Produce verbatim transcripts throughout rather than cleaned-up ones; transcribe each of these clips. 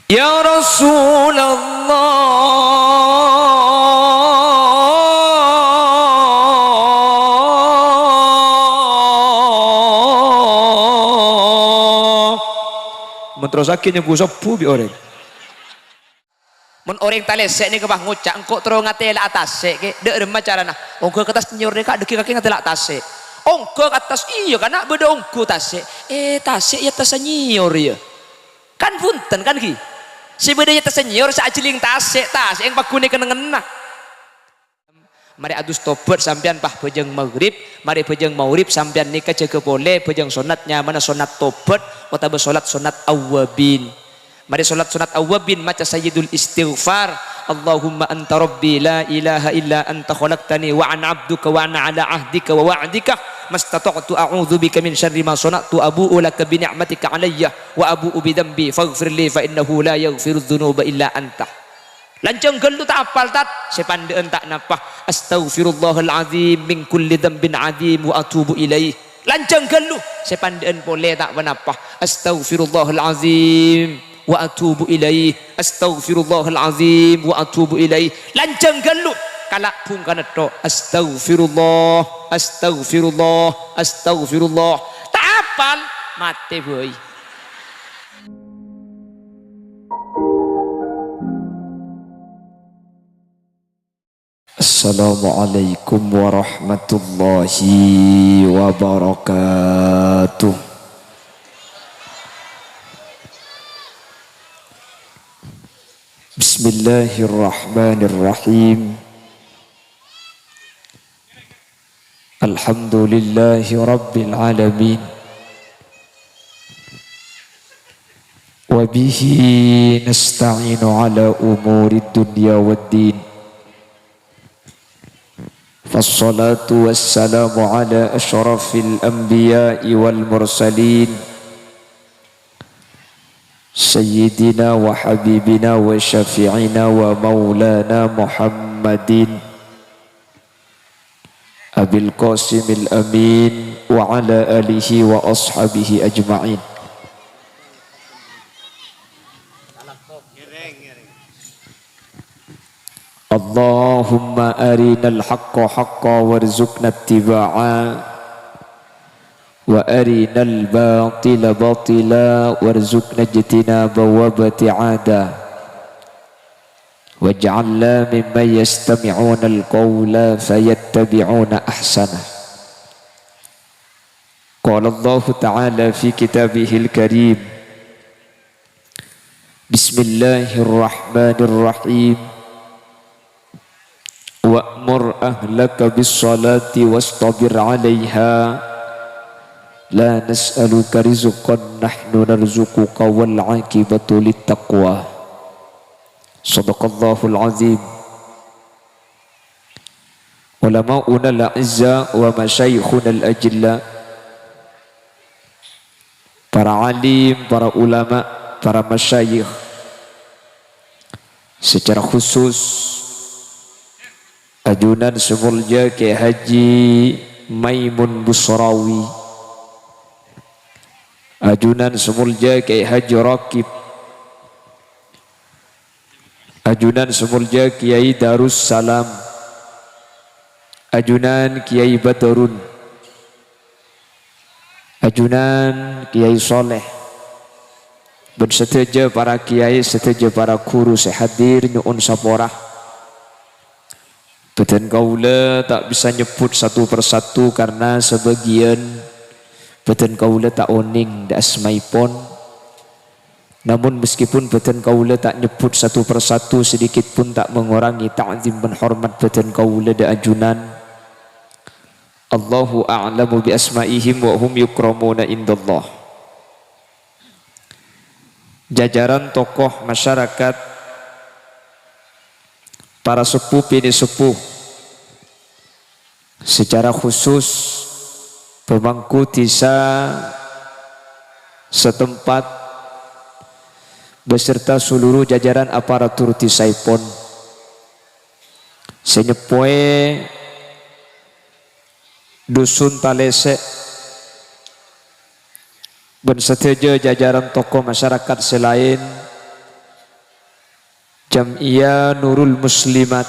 Ya Rasulullah. Mon terrossaghi nyengghu sobbhu bi' orèng. Mon orèng talèsè' nèka pas ngoca', "Engko' terro ngatèla'a tasè', Kè'." "Dâ' remma carana?" "Ongghâ ka attas nyèyor nèka, dâggi' kakè ngatèla'a tasè'." "Ongghâ ka attas?" "Iyâ, kana' bâdâ ongghu tasè'." "Eh, tasè' yâ attassa nyèyor, yâ." Kan bhunten, kan, ghi? Sè bâdâ yâ attassa nyèyor, sè ajhelling tasè', tasè' yang paghunè kennengnganna. Marè adus tobat sampèyan pas bhâjâng maghrib, marè bhâjâng maghrib sampèyan nèka jâgâ polè bhâjâng sonnat nyamana sonnat tobat otabâ solat sonnat awwabin. Marè solat sonnat awwabin maca Sayyidul Istighfar, "Allahumma anta rabbi la ilaha illa anta khalaqtani wa ana abduka wa ana ala ahdika wa wa'dika mastata'tu a'udzu bika min syarri ma shana'tu abu'u laka bi ni'matika alayya wa abu'u bi dzambi faghfirli fa innahu la yaghfirudz dzunuba illa anta." Lanjhâng ghâllu ta' apal, Tat? Sè pandâ'ân ta' napa. "Astaghfirullahal azim min kulli dzambin azim wa atubu ilaih." Lanjhâng ghâllu, sè pandâ'ân polè ta' ponapa. "Astaghfirullahal azim wa atubu ilaih. Astaghfirullahal azim wa atubu ilaih." Lanjhâng ghâllu, kala' bhungkana tho. "Astaghfirullah, astaghfirullah, astaghfirullah." Ta' apal, matè bhâi. Assalamualaikum warahmatullahi wabarakatuh. Bismillahirrahmanirrahim. Alhamdulillahi rabbil alamin. Wa bihi nasta'inu ala umurid dunya waddin. Fassalatu wassalamu ala asyrafil anbiya'i wal mursalin, sayyidina wa habibina wa syafi'ina wa maulana Muhammadin Abil Qasimil Amin wa ala alihi wa ashabihi ajma'in. Allahumma arinal haqqa haqqa warzuqna ittiba'a, wa arinal batila batila warzuqna ijtinaba wa ibti'ada. Waj'alna mimman yastami'unal qawla fayattabi'una ahsanah. Qala Allahu ta'ala fi kitabihil karim, bismillahirrahmanirrahim. Wa'mur ahlaka bis-shalati wastabir 'alaiha, la nas'aluka rizqan nahnu narzuquka wal 'aqibatu lit taqwa. Shadaqallahul azim. Ulama'unal a'izza wa masyayikhunal ajilla, para alim, para ulama, para masyayikh, secara khusus ajunan sè molja Kyai Haji Maimun Busrawi, ajunan sè molja Kyai Haji Raqib, ajunan sè molja Kyai Darussalam, ajunan Kyai Badrun, ajunan Kyai Soleh, bân sadhâjâ para kyai, sadhâjâ para ghuru sè hadir nyo'on sapora. Bâdân kaulâ ta' bisa nyebbhut satu persatu karna sabâgiyân bâdân kaulâ ta' onèng dâ' asmaèpon. Namun, meskipun bâdân kaulâ ta' nyebbhut satu persatu, sedikit pun ta' mengurangi ta'zim bân hormat bâdân kaulâ dâ' ajunan. Allahu a'lamu bi asma'ihim wa hum yukramuna indallah. Jajaran tokoh masyarakat, para seppo binè' seppo, secara khusus pemangku dhisa setempat beserta seluruh jajaran aparatur dhisaèpon sè nyeppowè Dusun Talèsè' bân sadhâjâ jajaran tokoh masyarakat sè laèn, Jam'iyah Nurul Muslimat,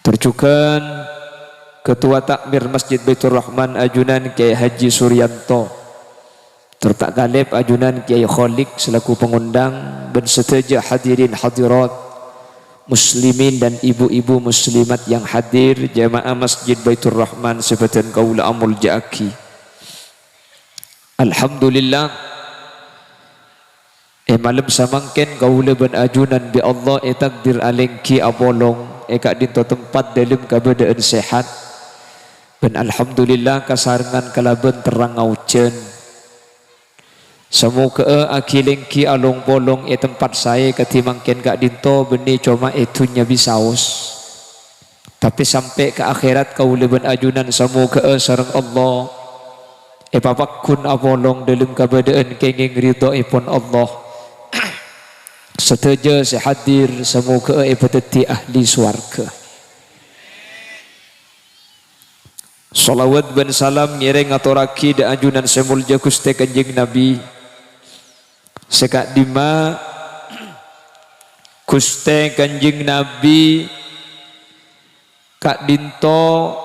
tor jhughân Ketua Takmir Masjid Baiturrahman ajunan Kyai Haji Suryanto, tor ta' kalèp ajunan Kyai Kholik selaku pangondhâng, bân sadhâjâ hadirin hadirat, muslimin dan ibu-ibu muslimat yang hadir, jamaah Masjid Baiturrahman sè bâdhân kaulâ amoljâ'aghi. Alhamdulillah, è malem samangkèn kaulâ bân ajunan bi' Allah ètakdir alèngghi apolong è ka'dinto tempat dâlem kabâdâ'ân sehat. Bân alhamdulillah, kasarengngan kalabân terrangnga ojhân. Samoghâ'â aghi-lèngghi along-polong è tempat saè kadhi mangkèn ka'dinto bânnè coma è dhunnya bisaos. Tapè sampè' ka akhèrat kaulâ bân ajunan samoghâ'â sareng Allah èpapagghun apolong dâlem kabâdâ'ân kèngèng ridhoèpon Allah. Sadhâjâ sè hadir samoghâ'â èpadhâddhi ahli sowarghâ. Shalawat bân salam ngèrèng ngatorraghi dâ' ajunan sè moljâ Ghustè Kanjeng Nabi. Sè ka'dimma Ghustè Kanjeng Nabi ka'dinto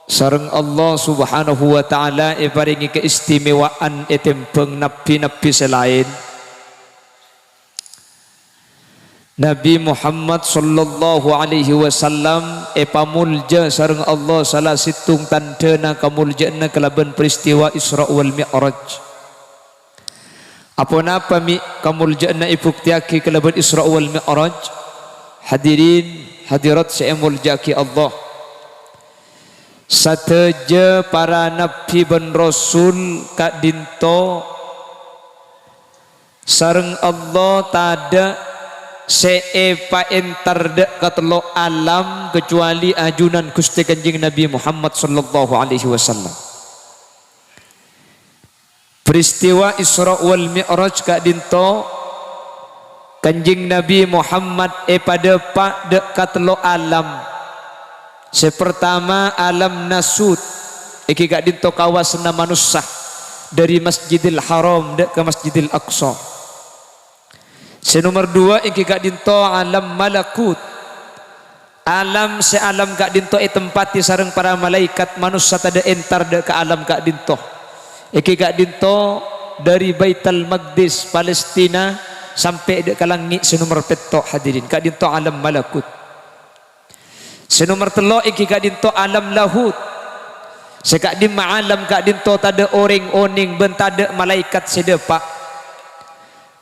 sareng Allah Subhanahu wa Ta'ala èparèngè kaistimewaan ètèmbhâng nabbhi-nabbhi sè laèn. Nabi Muhammad sallallahu alaihi wasallam èpamoljâ sareng Allah, sala sèttong tandhâna kamoljâ'ânna kalabân peristiwa Isra wal Mi'raj. Aponapa mè' kamoljâ'ânna èbuktèyaghi kalabân Isra wal Mi'raj? Hadirin hadirat sè èmoljâ'aghi Allah. Sadhâjâ para nabbhi bân rasul ka'dinto sareng Allah tadâ' sè èpaèntar dâ' katello' alam kacobâli ajunan Ghustè Kanjeng Nabi Muhammad sallallahu alaihi wasallam. Peristiwa Isra wal Mi'raj ka'dinto, Kanjeng Nabi Muhammad èpadâpa' dâ' katello' alam. Sè partama alam nasut, èngghi ka'dinto kawasanna manossa, dâri Masjidil Haram dâ' ka Masjidil Aqsa. Sè nomer duwâ' èngghi ka'dinto alam malakut. Alam sè alam ka'dinto ètempati sareng para malaèkat, manossa tadâ' èntar dâ' ka alam ka'dinto. Èngghi ka'dinto dâri Baitul Maqdis, Palestina, sampè' dâ' ka langngè' sè nomer pètto', hadirin. Ka'dinto alam malakut. Sè nomer tello' èngghi ka'dinto alam lahut. Sè ka'dimma alam ka'dinto tadâ' orèng onèng bân tadâ' malaèkat sè dâpa'.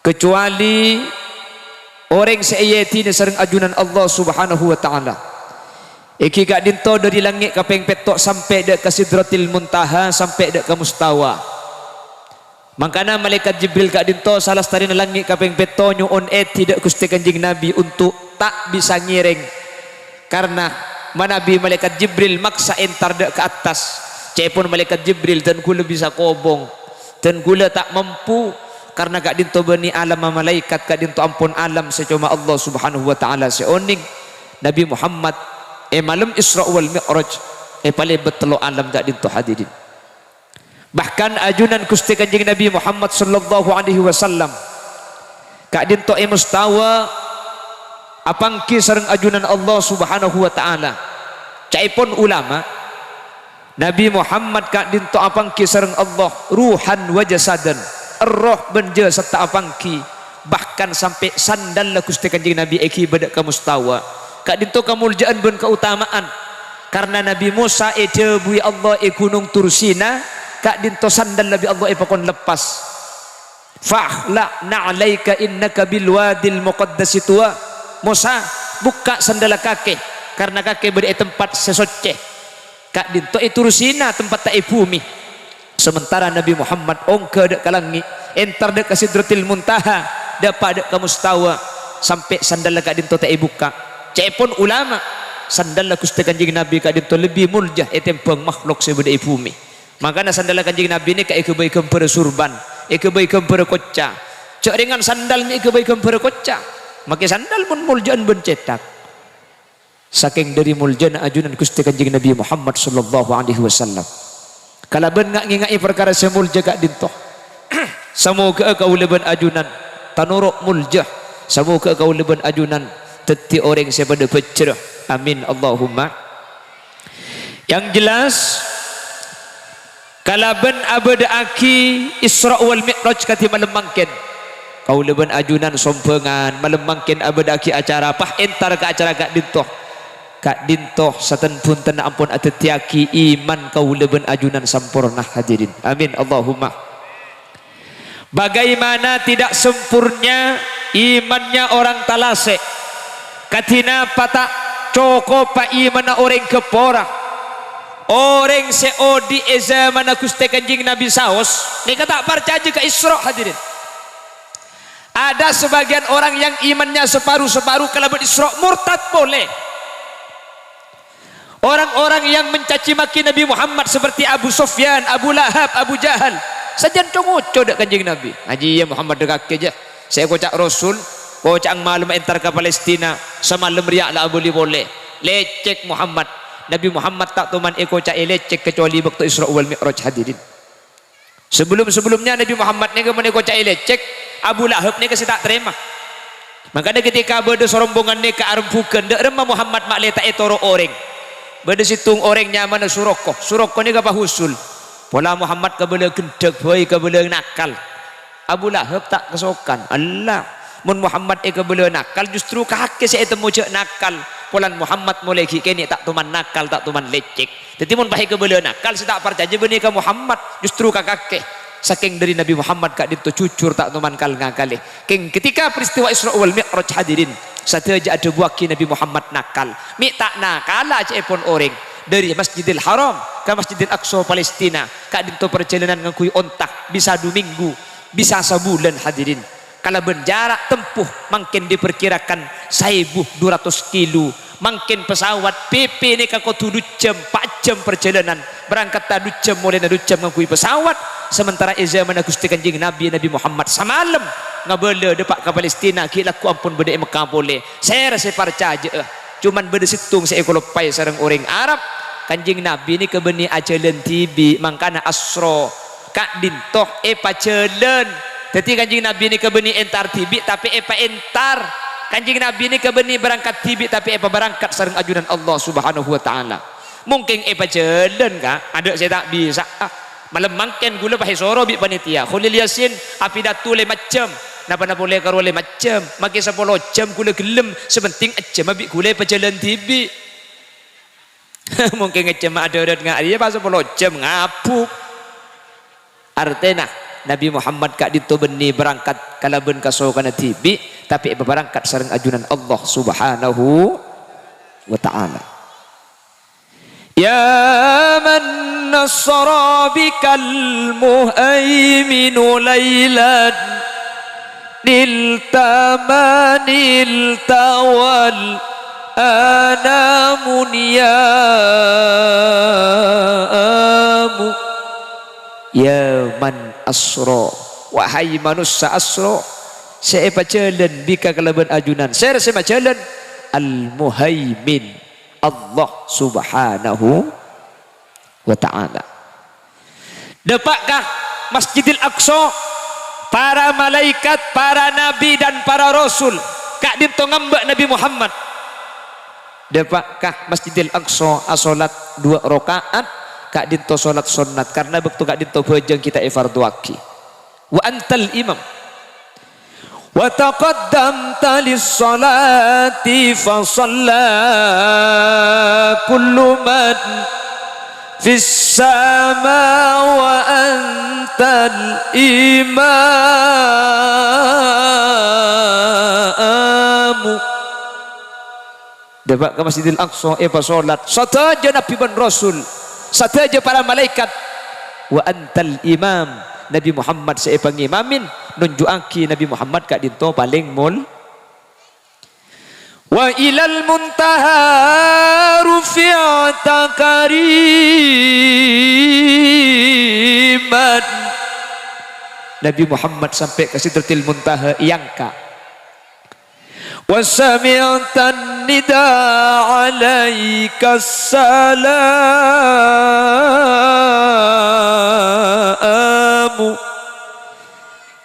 Kacobâli orèng sè èyèdinè sareng ajunan Allah Subhanahu wa Ta'ala. Èngghi ka'dinto dâri langngè' kapèng pètto' sampè' dâ' ka Sidratil Muntaha, sampè' dâ' ka Mustawa. Mangkana Malaèkat Jibril ka'dinto salastarèna langngè' kapèng pètto' nyo'on èdhi dâ' Ghustè Kanjeng Nabi onto' ta' bisa ngèrèng. Karna manabi Malaèkat Jibril maksa èntar dâ' ka attas, ca'èpon Malaèkat Jibril, "Dân ghulâ bisa kobong, dân ghulâ ta' mampu, karna ka'dinto bânnè alamma malaèkat, ka'dinto ampon alam sè coma Allah Subhanahu wa Ta'ala sè onèng." Nabi Muhammad è malem Isra wal Mi'raj èpalèbât tello' alam ka'dinto, hadirin. Bahkan ajunan Ghustè Kanjeng Nabi Muhammad sallallahu alaihi wasallam ka'dinto è Mustawa apangghi sareng ajunan Allah Subhanahu wa Ta'ala. Ca'èpon ulama, Nabi Muhammad ka'dinto apangghi sareng Allah ruhan wa jasadan, erroh bân jasadda apangghi. Bahkan sampè' sandalla Ghustè Kanjeng Nabi èghibâ dâ' ka Mustawa. Ka'dinto kamoljâ'ân bân kaotama'an. Karna Nabi Mosa èdhâbuwi Allah è Ghunong Tursina, ka'dinto sandalla bi' Allah èpakon leppas. "Fakhla' na'laika innaka bil wadil muqaddasi tuwa." "Mosa, bukka' sandalla kakè, karna kakè bâdâ è tempat sè soccè." Ka'dinto è Tursina, tempatta è bhumè. Sementara Nabi Muhammad ongghâ dâ' ka langngè', èntar dâ' ka Sidratil Muntaha, dâpa' dâ' ka Mustawa, sampè' sandalla ka'dinto ta' èbukka'. Ca'èpon ulama, sandalla Ghustè Kanjeng Nabi ka'dinto lebbi molja ètèmbhâng makhluk sè bâdâ è bhumè. Mangkana sandalla Kanjeng Nabi nèka èghâbây ghâmbhârrâ surban, èghâbây ghâmbhârrâ kocca. Jhâ' rèngan sandal mè' èghâbây ghâmbhârrâ kocca. Makè sandal mon moljâ'ân bân cèthak. Sakèng dâri moljâna ajunan Ghustè Kanjeng Nabi Muhammad sallallahu alaihi wasallam. Kalabân nga'-ngènga'è parkara sè molja ka'dinto, samoghâ'â kaulâ bân ajunan tanoro' molja Samoghâ kaulâ bân ajunan dhâddhi orèng sè padâ bhâjjhrâ. Amin, Allahumma. Yang jelas, kalabân abâdâ'aghi Isra wal Mi'raj kadhi malem mangkèn, kaulâ bân ajunan sombhângan malem mangkèn abâdâ'aghi acara, pas entar ka acara ka'dinto. Ka'dinto satèn-bhunten ampon adhâddhiyâghi iman kaulâ bân ajunan samporna, hadirin. Amin, Allahumma. Bagaimana tidak sempurna imannya orang Talase? Kadhi napa ta' cokopa imanna orèng Gapora? Orèng sè odi' è zamanna Ghustè Kanjeng Nabi saos, nèka ta' parcajâ ka Isra, hadirin. Ada sebagian orang yang imannya separuh-separuh kalabân Isra, murtad polè. Orang-orang yang mencaci maki Nabi Muhammad seperti Abu Sufyan, Abu Lahab, Abu Jahal, sajân co-ngoco dâ' Kanjeng Nabi. Ngajiyâ Muhammad dâ' kakè jâ. Sè èkoca' Rasul, koca'an malem entar ka Palestina, samalem rèya la abâli polè. Lècèk Muhammad. Nabi Muhammad ta' toman èkoca'è lècèk kecuali bâkto Isra wal Mi'raj, hadirin. Sabellum-sabellumnya Nabi Muhammad nèka mon èkoca'è lècèk, Abu Lahab nèka sè ta' tarèma. Mangkana ketika bâdâ sarombongan nèka arembhughân, dâ' remma Muhammad ma'lè ta' ètoro' orèng. Bâdâ sèttong orèng nyamana Suroko. Suroko nèka pahusul. Pola Muhammad kabâlâ ghendhâk bhâi kabâlâ nakal. Abu Lahab ta' kasokan. Ella, mon Muhammad èkabâlâ nakal, justru kakè sè ètemmo jâ' nakal. Polana Muhammad molaè ghi' kènè' ta' toman nakal, ta' toman lècèk. Dhâddhi, mon pas èkabâlâ nakal, sè ta' parcajâ bânnè ka Muhammad, justru ka kakè. Sakèng dâri Nabi Muhammad ka'dinto jujur ta' toman kal-ngakalè. Kèng ketika peristiwa Isra wal Mi'raj, hadirin, sadhâjâ adhâbuwâghi Nabi Muhammad nakal. Mè' ta' nakala ca'èpon orèng. Dâri Masjidil Haram ka Masjidil Aqsa Palestina, ka'dinto parjhâlânan ngangghuy onta, bisa du minggu, bisa sabulân, hadirin. Kalabân jhârâ' tempo mangkèn diperkirakan saèbu du ratos kilo. Mangkèn pesawat P P nèka kodhu du jam, empa' jam parjhâlânan. Berangkatta du jam, molèna du jam ngangghuy pesawat. Sementara è zamanna Ghustè Kanjeng Nabi, Nabi Muhammad samalem ngabâlâ dâpa' ka Palestina, ghi' lagghu' ampon bâdâ è Mekka polè. Sèra sè parcajâ'â? Coma bâdâ sèttong sè èkaloppaè sareng orèng Arab. Kanjeng Nabi nèka bânnè ajhâlân dhibi', mangkana Asra. Ka'dinto èpajhâlân. Dhâddhi, Kanjeng Nabi nèka bânnè entar dhibi', tapè èpaentar. Kanjeng Nabi nèka bânnè berangkat dhibi', tapè èpaberangkat sareng ajunan Allah Subhanahu wa Ta'ala. Mungkin èpajhâlân, ka'? Adâ' sè ta' bisa'a. Malem mangkèn ghulâ pas èsoro bi' panitia. Kholil Yasin, apidato lèma jam. Napa-napa polè karo lèma jam. Makè sapolo jam ghulâ ghellem, sè penting ejjhâmma bi' ghulâ èpajhâlân dhibi'. Mungkin ngejjhâmma adhârât nga' rèya pas sapolo jam ngabuk. Artèna, Nabi Muhammad ka'dinto bânnè berangkat kalabân kasokanna dhibi', tapè èpaberangkat sareng ajunan Allah Subhanahu wa Ta'ala. Ya man nasra bikal muhaiminu lailan, nilta ma nilta wal anamu niyamu. Ya man asra, wahai manossa asra, sè èpajhâlân bika kalabân ajunan. Sèra sè majhâlân? Al-Muhaimin, Allah Subhanahu wa Ta'ala. Dâpa' ka Masjidil Aqsa, para malaikat, para nabi, dan para rasul, ka'dinto ngambâ' Nabi Muhammad. Dâpa' ka Masjidil Aqsa, asolat duwâ' raka'at, ka'dinto solat sonnat, karna bâkto ka'dinto bhâjâng ghi' ta' èfardhuwaghi. Wa antal imam. Wa taqaddamta lis-salati fa shalla kullu man fis sama wa antal imamu. Dâpa' ka Masjidil Aqsa, èpasolat sadhâjâ nabi bân rasul, sadhâjâ para malaikat. Wa antal imam, Nabi Muhammad sè èpangimamin, nonjhu'aghi Nabi Muhammad ka'dinto palèng mol-, wa ilal muntaha rufi'ta kariman. Nabi Muhammad sampè' ka Sidratil Muntaha èangka'. Wa sami'tan nida alaikas salamu.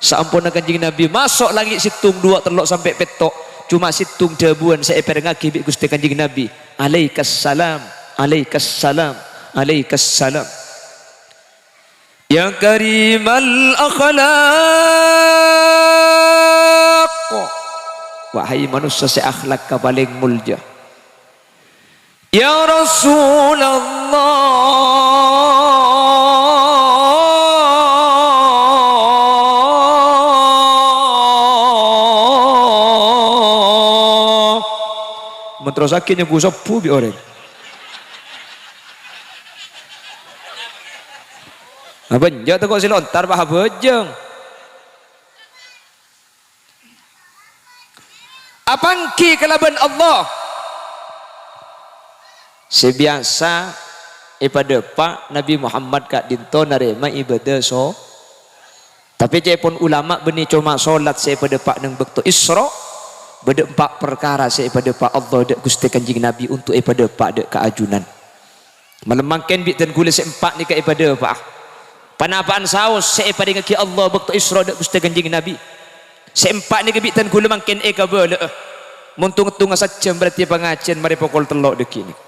Saamponna Kanjeng Nabi maso' langngè' sèttong, duwâ', tello' sampè' pètto', coma sèttong dhâbuwân sè èpèrèngngaghi bi' Ghustè Kanjeng Nabi, "Alaikassalam, alaikassalam, alaikassalam." Ya karimal akhlaq. Wahai manossa sè akhlakka palèng molja. Ya Rasulullah. Mon terrossaghi nyebbhu sobbhu bi' orèng. Apa enjâ' tako' sè lontar, pa abhâjâng. Apangghi kalabân Allah sè biyasa èpadâpa' Nabi Muhammad ka'dinto narèma ibâdâ so-, Tapè ca'èpon ulama bânnè coma solat sè èpadâpa' neng bâkto Isra, bâdâ empa' parkara sè èpadâpa' Allah dâ' Ghustè Kanjeng Nabi onto' èpadâpa' dâ' ka ajunan. Malem mangkèn bi' dân ghulâ sè empa' nèka èpadâpa'a. Panapa'an saos sè èparèngngaghi Allah bâkto Isra dâ' Ghustè Kanjeng Nabi. Sè empa' nèka bi' dân ghulâ mangkèn èkabâlâ'â. Mon tong-èttonga sajjhâm berarti pangajiyân marè pokol tello' dâgghi' nèka.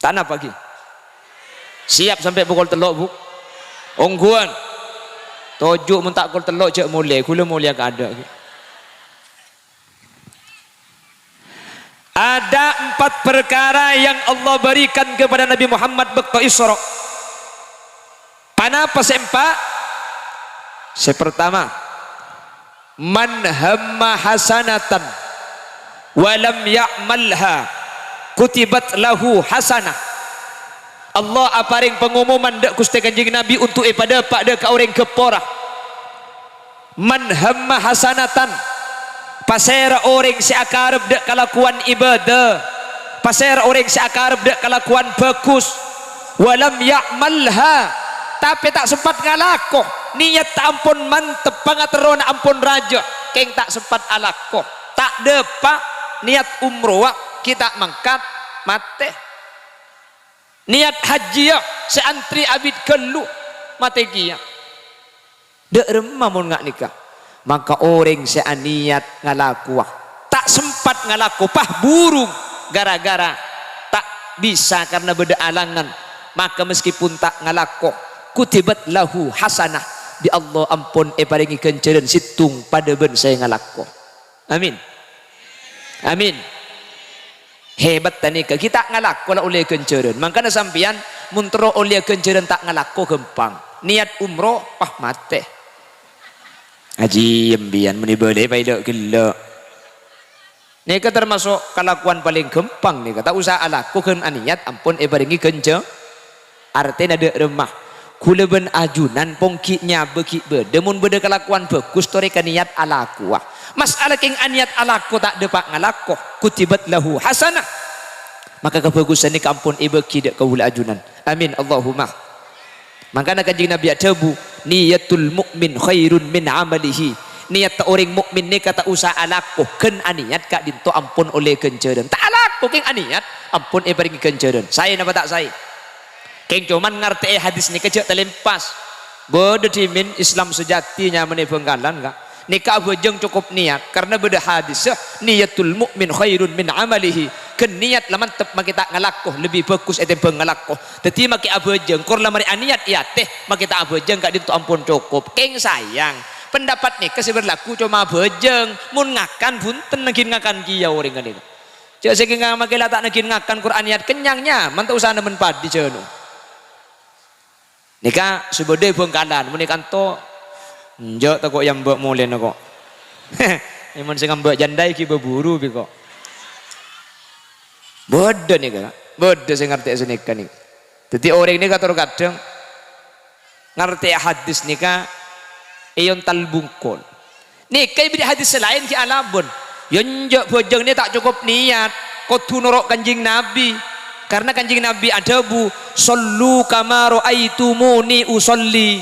Ta' napa, ghi? Siap sampè' pokol tello', Bu? Ongghuwân. Toju' mon ta' pokol tello' jhâ' molè, ghulâ molèya kaadâ', ghi. Ada empat perkara yang Allah berikan kepada Nabi Muhammad bâkto Isra. Panapa sè empa'? Sè partama, "Man hamma hasanatan wa lam ya'malha, kutibat lahu hasanah." Allah aparèng pangomoman dâ' Ghustè Kanjeng Nabi onto' èpadâpa' dâ' ka orèng ghâpora. "Man hamma hasanatan," pasèra orèng sè akarep dâ' kalakowan ibâdâ, pasèra orèng sè akarep dâ' kalakowan bhâghus, "wa lam ya'malha," tapè ta' sempat ngalako, niyat ta' ampon mantep, pangaterrona ampon rajâ, kèng ta' sempat alako, ta' dâpa', niyat umrowa ghi' ta' mangkat, matè. Niyat hajjiyâ sè antrè abit ghâllu, matè kèya. Dâ' remma mon nga' nèka? Maka orèng sè aniyat ngalakowa, ta' sempat ngalako, pas burung gara-gara ta' bisa karna bâdâ alangan, maka meskipun ta' ngalako, kutibat lahu hasanah, bi' Allah ampon èparèngè ghânjhârân sèttong padâ bân sè ngalako. Amin. Amin. Hebat ta' nèka, ghi' ta' ngalako la ollè ghânjhârân. Mangkana sampèyan mon terro ollè ghânjhârân ta' ngalako ghâmpang. Niyat umroh, pas matè. Ajiyâ sampèyan mon èbâlâi paèdâ' ghellâ'. Nèka tamaso' kalakowan palèng ghâmpang nèka. Ta' osa alako ghân aniyat ampon èparèngè ghânjhâ-, Artèna dâ' remma, ghulâ bân ajunan pong ghi' nyabâ ghi' bâdâ, mon bâdâ kalakowan bhâghus torè ka niyat alakowa. Mas'ala kèng aniyat alako ta' dâpa' ngalako, kutibat lahu hasanah. Maka kabhâghusân nèka ampon èbâghi dâ' kaulâ ajunan. Amin, Allahumma. Mangkana Kanjeng Nabi adhâbu, "Niyatul mu'min khairun min amalihi." Niyatta orèng mukmin nèka ta' osa alako, ghân aniyat ka'dinto ampon ollè ghânjhârân. Ta' alako kèng aniyat, ampon èparèngè ghânjhârân. Saè napa ta' saè? Kèng coma ngartè'è hadis nèka jhâ' talèmpas. Bâdâ dhimèn Islam sajâti nyamana è Bhângkalan, Ka'. Nèka abhâjâng cokop niyat, karna bâdâ hadis, "Niyatul mu'min khairun min amalihi." Ghân niyat la mantep makè ta' ngalako, lebbi bhâghus ètèmbhâng ngalako. Dhâddhi makè abhâjâng, kor la marè aniyat è atè, makè ta' abhâjâng ka'dinto ampon cokop. Kèng sayang, pendapat nèka sè berlaku coma abhâjâng, mon ngakan bhunten nangghin ngakan kèya orèng ghânèka. Jhâ' sè kèng makè la ta' nangghin ngakan, kor aniyat kennyang, nyaman ta' osa nemmen paddhi jhâ' no. Nèka sè bâdâ è Bhângkalan, mon è kanto, enjâ' tako' è ambâ' molèna ko'. È mon sè ngambâ' jhândhâ ghi' bhâbhuru bi' ko'. Bâdâ nèka, bâdâ sè ngartè'è sanèka nèka. Dhâddhi orèng nèka tor kadhâng ngartè'è hadis nèka èontal bungkol. Nèka èberri' hadis sè laèn ghi' alabân. Yâ enjâ' bhâjâng nè ta' cokop niyat, kodhu noro' Kanjeng Nabi. Karna Kanjeng Nabi adhâbu, "Shallu kama ra'aitumuni ushalli."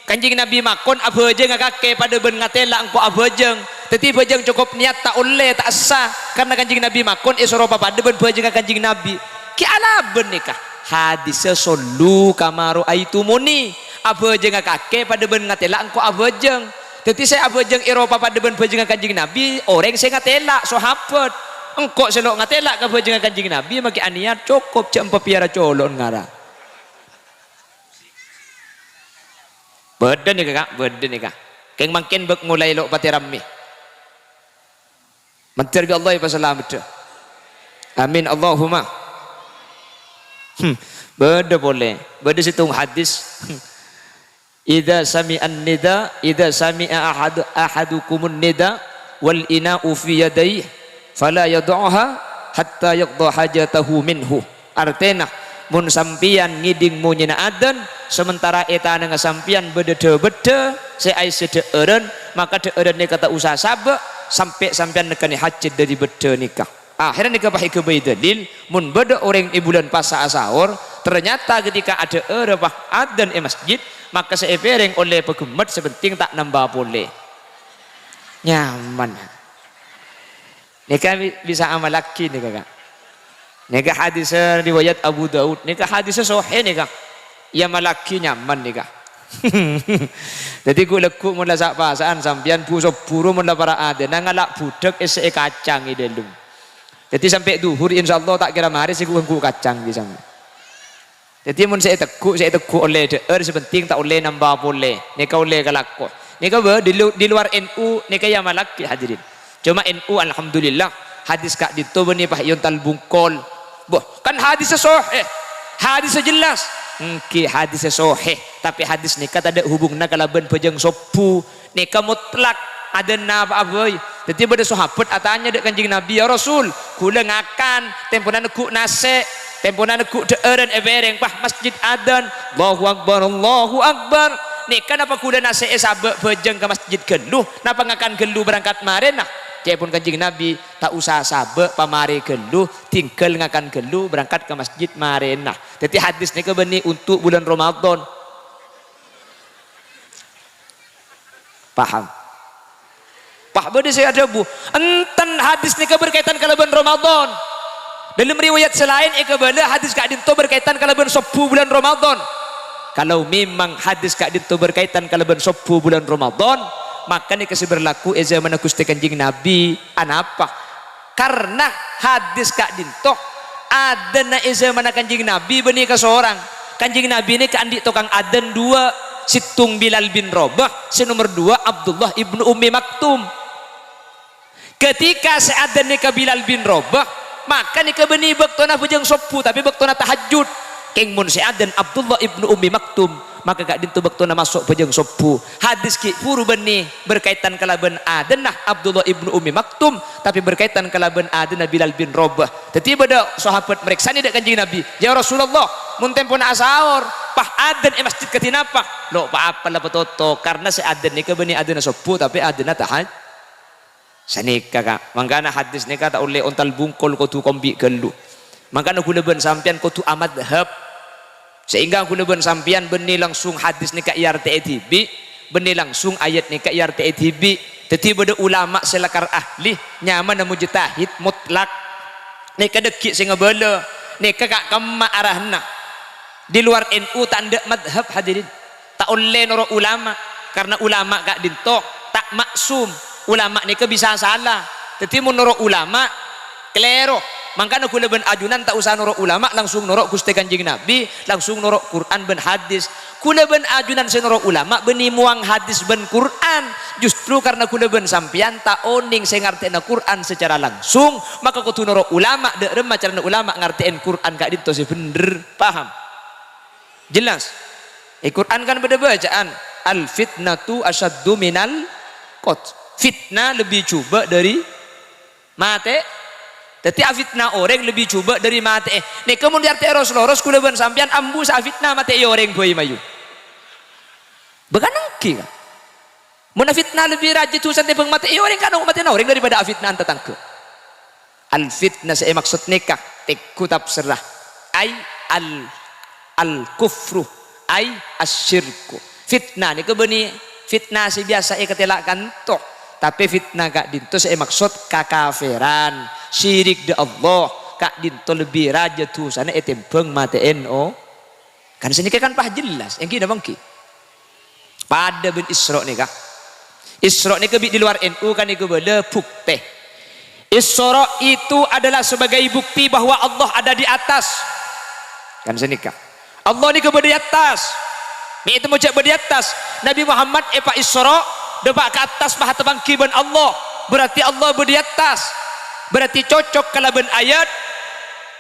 Kanjeng Nabi makon, "Abhâjângnga kakè padâ bân ngatèla engko' abhâjâng." Dhâddhi bhâjâng cokop niyat ta' ollè, ta' essa. Karna Kanjeng Nabi makon èsoro papadâ bân bhâjângnga Kanjeng Nabi. Ghi' alabân nèka. Hadissa, "Shallu kama ra'aitumuni." Abhâjângnga kakè padâ bân ngatèla' engko' abhâjâng. Dhâddhi sè abhâjâng Eropa padâ bân bhâjângnga Kanjeng Nabi, orèng sè ngatèla', sahabat. Engko' sè lo' ngatèla' ka bhâjângnga Kanjeng Nabi, makè anèyat cokop jhâ' empa' pèyara colo'na ngara. Bâdâ nèka, Ka', bâdâ nèka. Kèng mangkèn bâk molaè lo' patè rammè. Mandhâr bi' Allah èpasalameddhâ. Amin, Allahumma. Hmm, bâdâ polè, bâdâ sèttong hadis. "Idza sami'an nida, idza sami'a ahad-, ahadukumun nida wal ina'u fi yadayhi, fala yada'uha hatta yaqda hajatahu minhu." Artèna, mon sampèyan ngèdhing monyèna adzan, sementara è tanangnga sampèyan bâdâ dhâ-bâddhâ sè aèssè dhâ'ârân, maka dhâ'ârân nèka ta' osa sabâ' sampè' sampèyan nekkanè hajat dâri bâddhâ nèka. Akhèrra nèka pas èghâbây dalil, mon bâdâ orèng è bulân pasa'a saor, ternyata ketika adhâ'ârâ pas adzan è masjid, maka sè èpèrèng ollè paghemmet, sè penting ta' nambâ polè. Nyaman. Nèka bi-, bisa amallaghi nèka, Ka'. Nèka hadis riwayat Abu Daud. Nèka hadis sahih nèka. Èamallaghi nyaman nèka. Dhâddhi ghu'-lagghu' mon la sa'-pasa'an sampèyan bu-, sobbhu ro mon la para' adzan, ngala' budhâk èssè'è kacang è dâlem. Dhâddhi sampè' dhuhur insyaallah ta' kèra marè sè ghu'-, ghu' kacang bi' sampè'. Dhâddhi, mon sè ètegghu', sè ètegghu' ollè dhâ'âr, sè penting ta' ollè nambâ polè. Nèka ollè kalako. Nèka bâ, di lu-, di luar N U, nèka èamallaghi, hadirin. Coma N U, alhamdulillah, hadis ka'dinto bânnè pas èontal bungkol. Boh, kan hadis sè sahih, hadis sè jelas. Èngghi hadis sè sahih, tapè hadis nèka tadâ' hubunganna kalabân bhâjâng sobbhu. Nèka mutlak, adzan napa'a bhâi. Dhâddhi bâdâ sahabat atanya dâ' Kanjeng Nabi, "Ya Rasul, ghulâ ngakan, tempona negghu' nasè', tempona negghu' dhâ'ârân è pèrèng, pas masjid adzan, 'Allahu Akbar, Allahu Akbar.' Nèka napa ghulâ nasè'è sabâ' bhâjâng ka masjid ghâllu, napa ngakan ghâllu berangkat marèna?" Ca'èpon Kanjeng Nabi, "Ta' osa sabâ' pamarè ghâllu, tinggal ngakan ghâllu berangkat ka masjid marèna." Dhâddhi hadis nèka bânnè untuk bulân Ramadan. Paham? Pas bâdâ sè adhâbu, "Enten, hadis nèka berkaitan kalabân Ramadan." Dâlem riwayat sè laèn èkabâlâ hadis ka'dinto berkaitan kalabân sobbhu bulân Ramadan. Kalau memang hadis ka'dinto berkaitan kalabân sobbhu bulân Ramadan, maka nèka sè berlaku è zamanna Ghustè Kanjeng Nabi. Anapa? Karna hadis ka'dinto, adzanna è zamanna Kanjeng Nabi bânnè kasorang. Kanjeng Nabi nèka andi' tokang adzan duwâ', sèttong Bilal bin Rabah, sè nomer duwâ' Abdullah ibnu Ummi Maktum. Ketika sè adzan nèka Bilal bin Rabah, maka nèka bânnè bâktona bhâjâng sobbhu, tapè bâktona tahajjud. Kèng mon sè adzan Abdullah ibnu Ummi Maktum, maka ka'dinto bâktona maso' bhâjâng sobbhu. Hadis ghi' bhuru bânnè berkaitan kalabân adzanna Abdullah ibnu Ummi Maktum, tapè berkaitan kalabân adzanna Bilal bin Rabah. Dhâddhi bâdâ sahabat marèksanè dâ' Kanjeng Nabi, "Ya Rasulullah, mon tempona asaor, pas adzan è masjid kadhi napa?" "Lo' pa-apa la patotto, karna sè adzan nèka bânnè adzanna sobbhu, tapè adzanna tahaj-, Sanèka, Ka'. Mangkana hadis nèka ta' ollè ontal bungkol, kodhu kombi' ghâllu. Mangkana ghulâ bân sampèyan kodhu amadhâb. Sehingga ghulâ bân sampèyan bânnè langsung hadis nèka èartè'è dhibi', bânnè langsung ayat nèka èartè'è dhibi'. Dhâddhi bâdâ ulama sè lakar ahli, nyamana mujtahid mutlak. Nèka dhâggi' sè ngabâlâ, nèka ka-, kemma arahna. Di luar N U ta' endâ' madhâb, hadirin. Ta' ollè noro' ulama, karna ulama ka'dinto ta' ma'sum. Ulama nèka bisa sala. Dhâddhi, mon noro' ulama, kalèro. Mangkana ghulâ bân ajunan ta' osa noro' ulama, langsung noro' Ghustè Kanjeng Nabi, langsung noro' Qur'an bân hadis. Ghulâ bân ajunan sè noro' ulama bânnè mowang hadis bân Qur'an. Justru karna ghulâ bân sampèyan ta' onèng sè ngartè'ana Qur'an sacara langsung, maka kodhu noro' ulama, dâ' remma carana ulama ngartè'è Qur'an ka'dinto sè bhendher. Paham? Jelas? È Qur'an kan bâdâ bacaan, "Al fitnatu asyaddu minal qatl." Fitnah lebbi jhubâ' dâri matè. Dhâddhi, afitnah orèng lebbi jhubâ' dâri matè'è. Nèka mon èartè'è ros-loros, ghulâ bân sampèyan ambu sè afitnah matè'è orèng bhâi mayu. Bâkana èngghi, Ka'. Mon afitnah lebbi rajâ dhusana tèmbhâng matè'è orèng, kan matè'ana orèng daripada afitnah tatangghâ. Al fitnah sè èmaksod nèka, tèngghu tafsirra. Ai al, al kufru, ai asyirku. Fitnah nèka bânnè fitnah sè biyasa èkatèla' kanto. Tapè fitnah ka'dinto sè èmaksod kakafèran, syirik dâ' Allah, ka'dinto lebbi rajâ dhusana ètèmbhâng matè'è o-, Kan sanèka kan pas jelas, èngghi napa èngghi? Padâ bân Isra' nèka. Isra' nèka bi' di luar N U kan nèka bâlâ bukti. Isra' itu adalah sebagai bukti bahwa Allah ada di atas. Kan sanèka. Allah nèka bâdâ è attas. Mè' ètemmo jâ' bâdâ è attas. Nabi Muhammad èpa-Isra', dâpa' ka attas pas apangghi bân Allah. Berarti Allah bâdâ è attas. Berarti cocok kalabân ayat,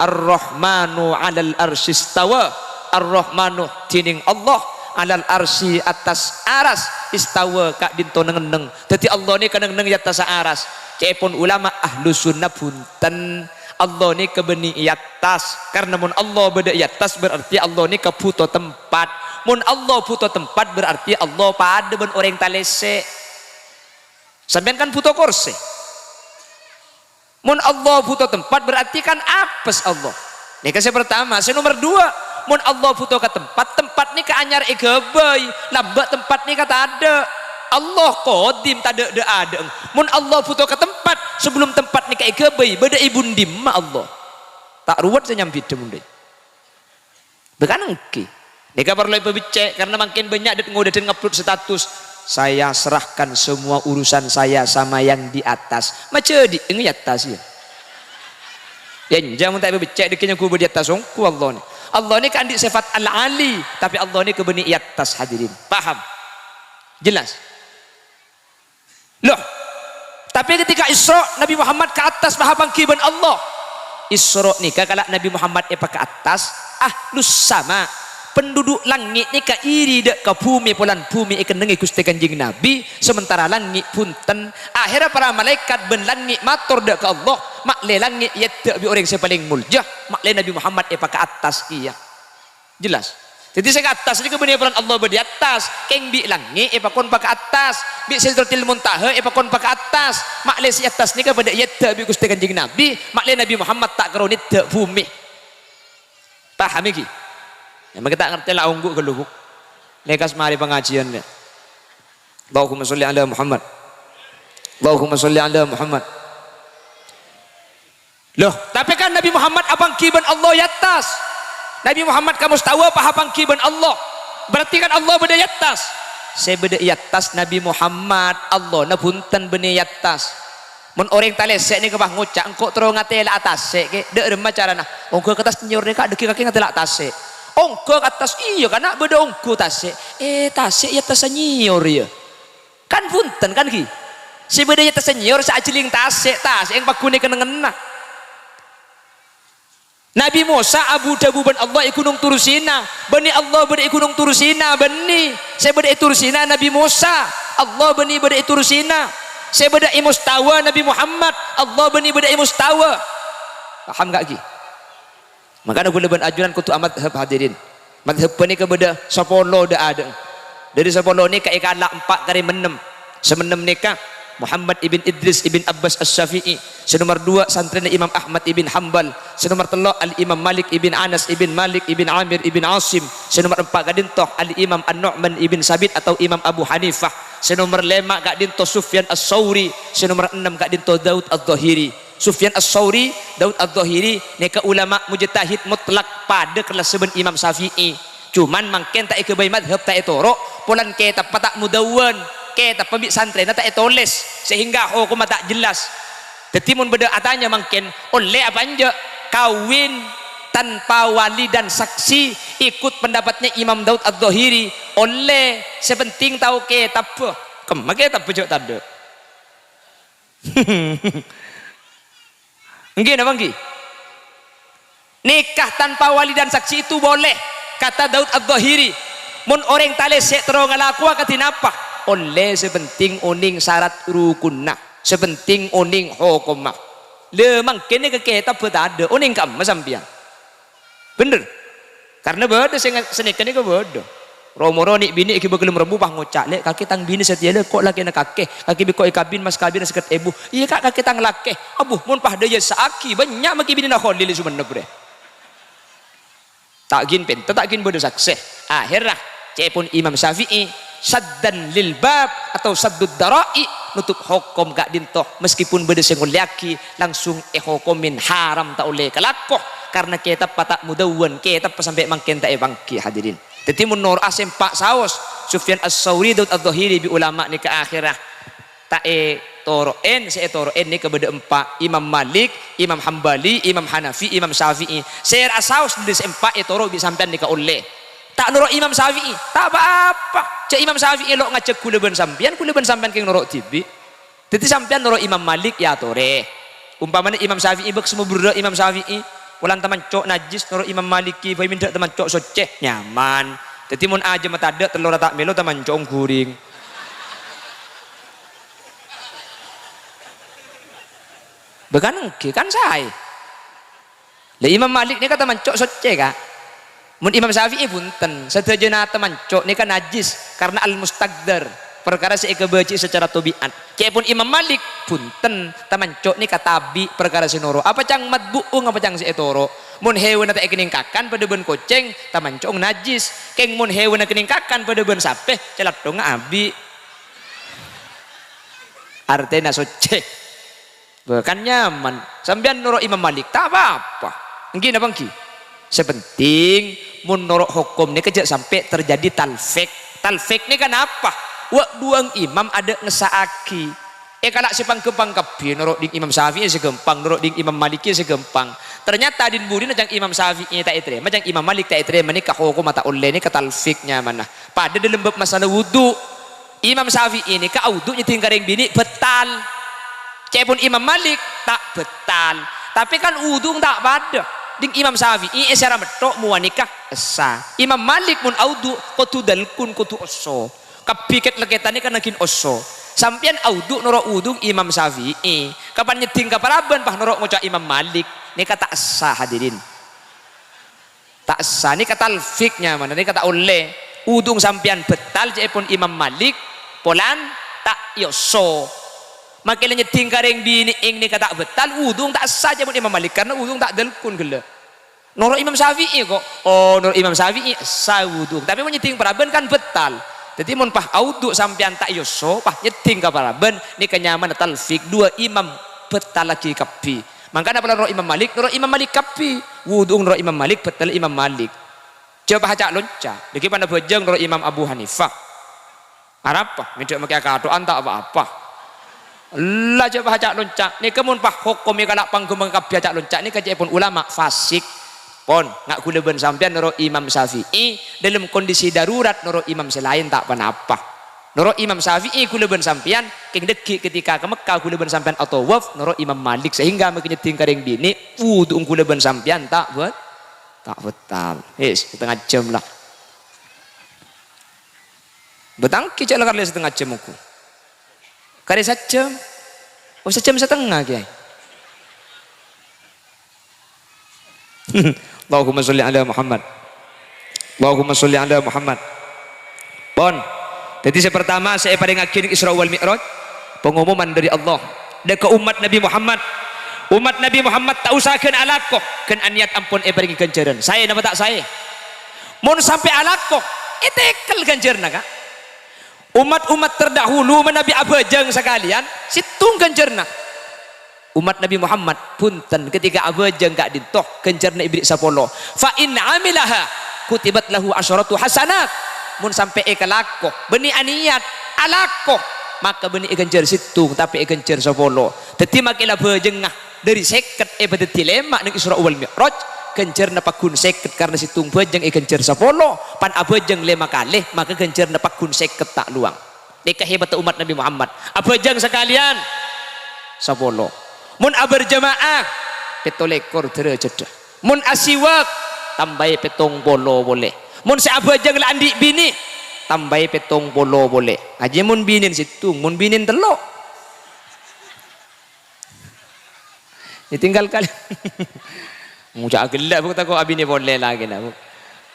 "Ar-Rahmanu 'alal 'arsy istawa." Ar-Rahmanu, dhinèng Allah, 'alal 'arsy, attas aras, istawa, ka'dinto neng-enneng. Dhâddhi Allah nèka neng-enneng è attassa aras. Ca'èpon ulama ahlu sunnah bhunten. Allah nèka bânnè è attas. Karna mon Allah bâdâ è attas, berarti Allah nèka bhuto tempat. Mon Allah bhuto tempat, berarti Allah padâ bân orèng talèsè'. Sampèyan kan bhuto korsè. Mon Allah bhuto tempat, berarti kan apes Allah. Nèka sè partama. Sè nomer duwâ', mon Allah bhuto ka tempat, tempat nèka anyar èghâbây, lambâ' tempat nèka tadâ'. Allah qadim, tadâ' dâ'-adâ'eng. Mon Allah bhuto ka tempat, sabellum tempat nèka èghâbây, bâdâ è bun dimma Allah? Ta' ruwet sè nyambidhâ mon dâi. Bhâkal ènggi. Nèka parlo èpabeccè', karna mangkèn bânnya' dât-ngodâdhân ngupload status, "Saya serahkan semua urusan saya sama yang di atas." Majâdhi'eng è attas, yâ. Yâ, enjâ' mon ta' èpabeccè' dâgghi' nyangghu bâdâ è attas ongghu Allah nè. Allah nèka andi' sèfat Al-Ali, tapè Allah nèka bânnè è attas, hadirin. Paham? Jelas? Loh, tapè ketika Isra', Nabi Muhammad ka attas pas apangghi bân Allah. Isra' nèka kala' Nabi Muhammad èpa ka attas, ahlus sama, penduduk langngè' nèka iri dâ' ka bhumè polana bhumè èkennengngè Ghustè Kanjeng Nabi, sementara langngè' bhunten. Akhèrra para malaèkat bân langngè' mator dâ' ka Allah, "Ma'lè langngè' èyèddhâ' bi' orèng sè palèng molja, ma'lè Nabi Muhammad èpa ka attas kèya." Jelas? Dhâddhi sè ka attas nèka bânnè polana Allah bâdâ è attas, kèng bi' langngè' èpakon pa ka attas, bi' Sidratil Muntaha èpakon pa ka attas, ma'lè sè è attas nèka padâ èyèddhâ' bi' Ghustè Kanjeng Nabi, ma'lè Nabi Muhammad ta' karo nèddhâ' bhumè. Paham ghi? Yâ, mangkèn ta' ngartè la ongghu ghâllu, Bu. Lèkas marè pangajiân, yâ. Allahumma sholli ala Muhammad. Allahumma sholli ala Muhammad. Loh, tapè kan Nabi Muhammad apangghi bân Allah è attas. Nabi Muhammad ka mustawa pas apangghi bân Allah. Berarti kan Allah bâdâ è attas. Sè bâdâ è attas Nabi Muhammad, Allahna bhunten bânnè è attas. Mon orèng talèsè' nèka pas ngoca', "Engko' terro ngatèla'a tasè', Kè'." Dâ' remma carana? Ongghâ ka attas nyèyor nèka, dâgghi' kakè ngatèla'a tasè'. Ongghâ ka attas, iyâ, kana' bâdâ ongghâ tasè'. Eh, tasè' è attassa nyèyor, yâ. Kan bhunten, kan, ghi? Sè bâdâ è attassa nyèyor sè ajhelling tasè', tasè' èpaghunè kennengnganna. Nabi Mosa abu-dhâbu bân Allah è Ghunong Tursina, bânnè Allah bâdâ è Ghunong Tursina, bânnè. Sè bâdâ è Tursina Nabi Mosa, Allah bânnè bâdâ è Tursina. Sè bâdâ è mustawa Nabi Muhammad, Allah bânnè bâdâ è mustawa. Paham, ghi? Mangkana kaulâ bân ajunan kodhu amadzhab, hadirin. Madzhab panèka bâdâ sapolo dâ'-adâ'na. Dâri sapolo nèka èkala' empa' karè mennem. Sè mennem nèka Muhammad ibn Idris ibn Abbas Asy-Syafi'i. Sè nomer duwâ' santrèna Imam Ahmad ibn Hambal. Sè nomer tello' Al-Imam Malik ibn Anas ibn Malik ibn Amir ibn Asim. Sè nomer empa' ka'dinto Al-Imam An-Nu'man ibn Sabit atau Imam Abu Hanifah. Sè nomer lèma' ka'dinto Sufyan Ats-Tsauri. Sè nomer ennem ka'dinto Daud Adz-Dhahiri. Sufyan Ats-Tsauri, Daud Adz-Dhahiri, nèka ulama mujtahid mutlak, padâ kellassa bân Imam Syafi'i. Cuman mangkèn ta' èghâbây madzhab, ta' ètoro', polana kètabbhâ ta' mudawwan, kètabbhâ bi' santrèna ta' ètolès, sehingga hokomma ta' jelas. Dhâddhi mon bâdâ atanya mangkèn, ollè apa enjâ' kawin tanpa wali dan saksi, ikut pendapatnya Imam Daud Adz-Dhahiri? Ollè, sè pentèng tao kètabbhâ. Kemma kètabbhâ jhâ' tadâ'. Èngghi napa èngghi? Nikah tanpa wali dan saksi itu boleh, kata Daud Adz-Dhahiri. Mon orèng talèsè' terro ngalakowa kadhi napa? Ollè, sè pentèng onèng sarat rukunna, sè pentèng onèng hokomma. Lha, mangkèn nèka kètabbhâ tadâ', onèng ka'emma sampèyan? Bhender. Karna bâdâ sè nga-, sanèka nèka bâdâ. Ro-moro nè'-binè' ghi' bâ' ghellem rabu pas ngoca', "Lè', kakè tang binè satèya, lè', ko' lakèna kakè. Kakè bi' ko' èkabin, mas kabinna sèket èbu. Iyâ, Ka', kakè tang lakè." Abbhu, mon pas dâ' iyâ sa'aghi, bânnya' makè binèna Kholil è Sumenep, rè. Ta' ghin pènta, ta' ghin bâdâ saksè. Akhèrra, ca'èpon Imam Syafi'i, saddan lil bab atau saddud dara'i, nutup hokom ka'dinto, meskipun bâdâ sè ngollèyaghi, langsung èhokomè haram, ta' ollè kalako, karna kètabbhâ ta' mudawwan, kètabbhâ sampè' mangkèn ta' èpangghi, hadirin. Dhâddhi, mon noro'a sè empa' saos, Sufyan Ats-Tsauri, Daud Adz-Dzahiri, bi' ulama' nèka akhèra ta' ètoro'è, sè ètoro'è nèka bâdâ empa', Imam Malik, Imam Hambali, Imam Hanafi, Imam Syafi'i. Sè ra'a saos dhâri sè empa' ètoro' bi' sampèyan nèka ollè. Ta' noro' Imam Syafi'i, ta' pa-apa. Jhâ' Imam Syafi'i lo' ngajhâk ghulâ bân sampèyan, ghulâ bân sampèyan kèng noro' dhibi'. Dhâddhi sampèyan noro' Imam Malik, ya atorè. Ompamana Imam Syafi'i, bâk sè mabherrâ' Imam Syafi'i, "Polana tamanco' najjhis," noro' Imam Maliki, "Bhâi minda' tamanco' soccè." Nyaman. Dhâddhi mon ajâmma tadâ', tello ra ta' mèlo, tamanco' ongghuring. Bâ kan ènggi, kan saè. Lah, Imam Malik nèka tamanco' soccè, Ka'. Mon Imam Syafi'i bhunten, sadhâjâna tamanco' nèka najjhis karena al-mustaqdzar, parkara sè èkabâji'i sacara tabi'at. Ca'èpon Imam Malik, bhunten, tamanco' nèka tabi' parkara sè noro'. Apa ca'na matbu'ung, apa ca'na sè ètoro'. Mon hèwanna ta' èkennèng kakan padâ bân kocèng, tamanco'na najjhis. Kèng mon hèwanna kennèng kakan padâ bân sapè, calathongnga abi'. Artèna soccè. Bâ, kan nyaman. Sampèyan noro' Imam Malik, ta' pa-apa. Ènggi napa ènggi? Sè penting, mon noro' hokom nèka jhâ' sampè' terjadi talfik. Talfik nèka napa? Wa' duwâng imam adâ' ngessa'aghi. Èkala' sè pangghâmpang kabbhi, noro' dhing Imam Syafi'i sè ghâmpang, noro' dhing Imam Maliki sè ghâmpang. Ternyata dhing budina ca'na Imam Syafi'i ta' ètarèma, ca'na Imam Malik ta' ètarèma, nèka hokomma ta' ollè, nèka talfik nyamana. Padâ dâlem bab masalah wudu. Imam Syafi'i nèka awudu' nyèddhing ka rèng binè' bâtal. Ca'èpon Imam Malik, ta' bâtal. Tapè kan wudu' ta' padâ. Dhing Imam Syafi'i èsèra metto' mowa nèka essa. Imam Malik mon awudu' kodhu dalkun, kodhu osso. Kabbhi kèt-lèkètan nèka nangghing osso. Sampèyan awudu' noro' wudu' Imam Syafi'i. Kapan nyèddhing ka parabân, pas noro' ngoca' Imam Malik. Nèka ta' essa, hadirin. Ta' essa, nèka talfik nyamana, nèka ta' ollè. Wudu' sampèyan bâtal, ca'èpon Imam Malik, polana ta' èosso. Makkèla nyèddhing ka rèng binè'èng nèka ta' bâtal, wudu' ta' essa, ca'èpon Imam Malik, karena wudu' ta' dalkun ghellâ'. Noro' Imam Syafi'i kok. Oh, noro' Imam Syafi'i, essa wudu'. Tapè mon nyèddhing parabân kan bâtal. Dhâddhi mon pas awudu' sampèyan ta' èosso, pas nyèddhing ka parabân, nèka nyamana talfik, duwâ' imam bâtallaghi kabbhi. Mangkana polana noro' Imam Malik, noro' Imam Malik kabbhi. Wudu' noro' Imam Malik, bâtalla Imam Malik. Jhâ' pas aca'-lonca'. Nèka panabhâjâng noro' Imam Abu Hanifah. Arapa? Mèdhâ' makè akatho'an ta' pa-apa. Ella jhâ' pas aca'-lonca'. Nèka mon pas hokom èkala' pangghâmpang kabbhi aca'-lonca', nèka ca'èpon ulama fasik. Pon, nga' ghulâ bân sampèyan noro' Imam Syafi'i, dâlem kondisi darurat noro' imam sè laèn ta' pa-napa. Noro' Imam Syafi'i ghulâ bân sampèyan, kèng dhâggi' ketika ka Mekkah ghulâ bân sampèyan atawaf, noro' Imam Malik, sehingga makkè nyèddhing ka rèng binè', wudu' ghulâ bân sampèyan ta' bâ-, ta' bâtal. Wis, satengnga jam la. Bâtangkè jhâ' la karè satengnga jam ongghu. Karè sajjhâm. Oh, sajjhâm satengnga, Kèyaè. Allahumma sholli ala Muhammad. Allahumma sholli ala Muhammad. Pon. Dhâddhi sè partama sè èparèngaghi nèng Isra wal Mi'raj, pangomoman dhâri Allah. Dhâ' ka ommat Nabbhi Muhammad. Ommat Nabbhi Muhammad ta' osa ghân alako, ghân anèyat ampon èparèngè ghânjhârân. Saè napa ta' saè? Mon sampè' alako, ètekkel ghânjhârânna, Ka'. Ommat-ommat terdahulu manabi abhâjâng sakalèyan, sèttong ghânjhârânna. Ommat Nabbhi Muhammad, bhunten, ketika abhâjâng ka'dinto, ghânjhârânna èberri' sapolo. "Fa in 'amilaha, kutibat lahu 'asyaratu hasanat." Mon sampè' èkalako, bânnè anèyat, alako, maka bânnè èghânjhâr sèttong, tapè èghânjhâr sapolo. Dhâddhi, makkèla bhâjângnga dhâri sèket èpadhâddhi lèma' nèng Isra wal Mi'raj, ghânjhârânna pagghun sèket karna sèttong bhâjâng èghânjhâr sapolo, pan abhâjâng lèma kalè, maka ghânjhârânna pagghun sèket ta' lowang. Nèka hebatta ommat Nabbhi Muhammad. Abhâjâng sakalèyan, sapolo. Mon aberjama'ah, pètto lèkor dârâjâddhâ. Mon asiwak, tambâi pèttong polo polè. Mon sè abhâjâng la andi' binè, tambâi pèttong polo polè. Ajiyâ mon binèn sèttong, mon binèn tello'. Ètinggal kalè. Ngoca' ghellâ', Bu', tako' abinè polè lakèna, Bu'.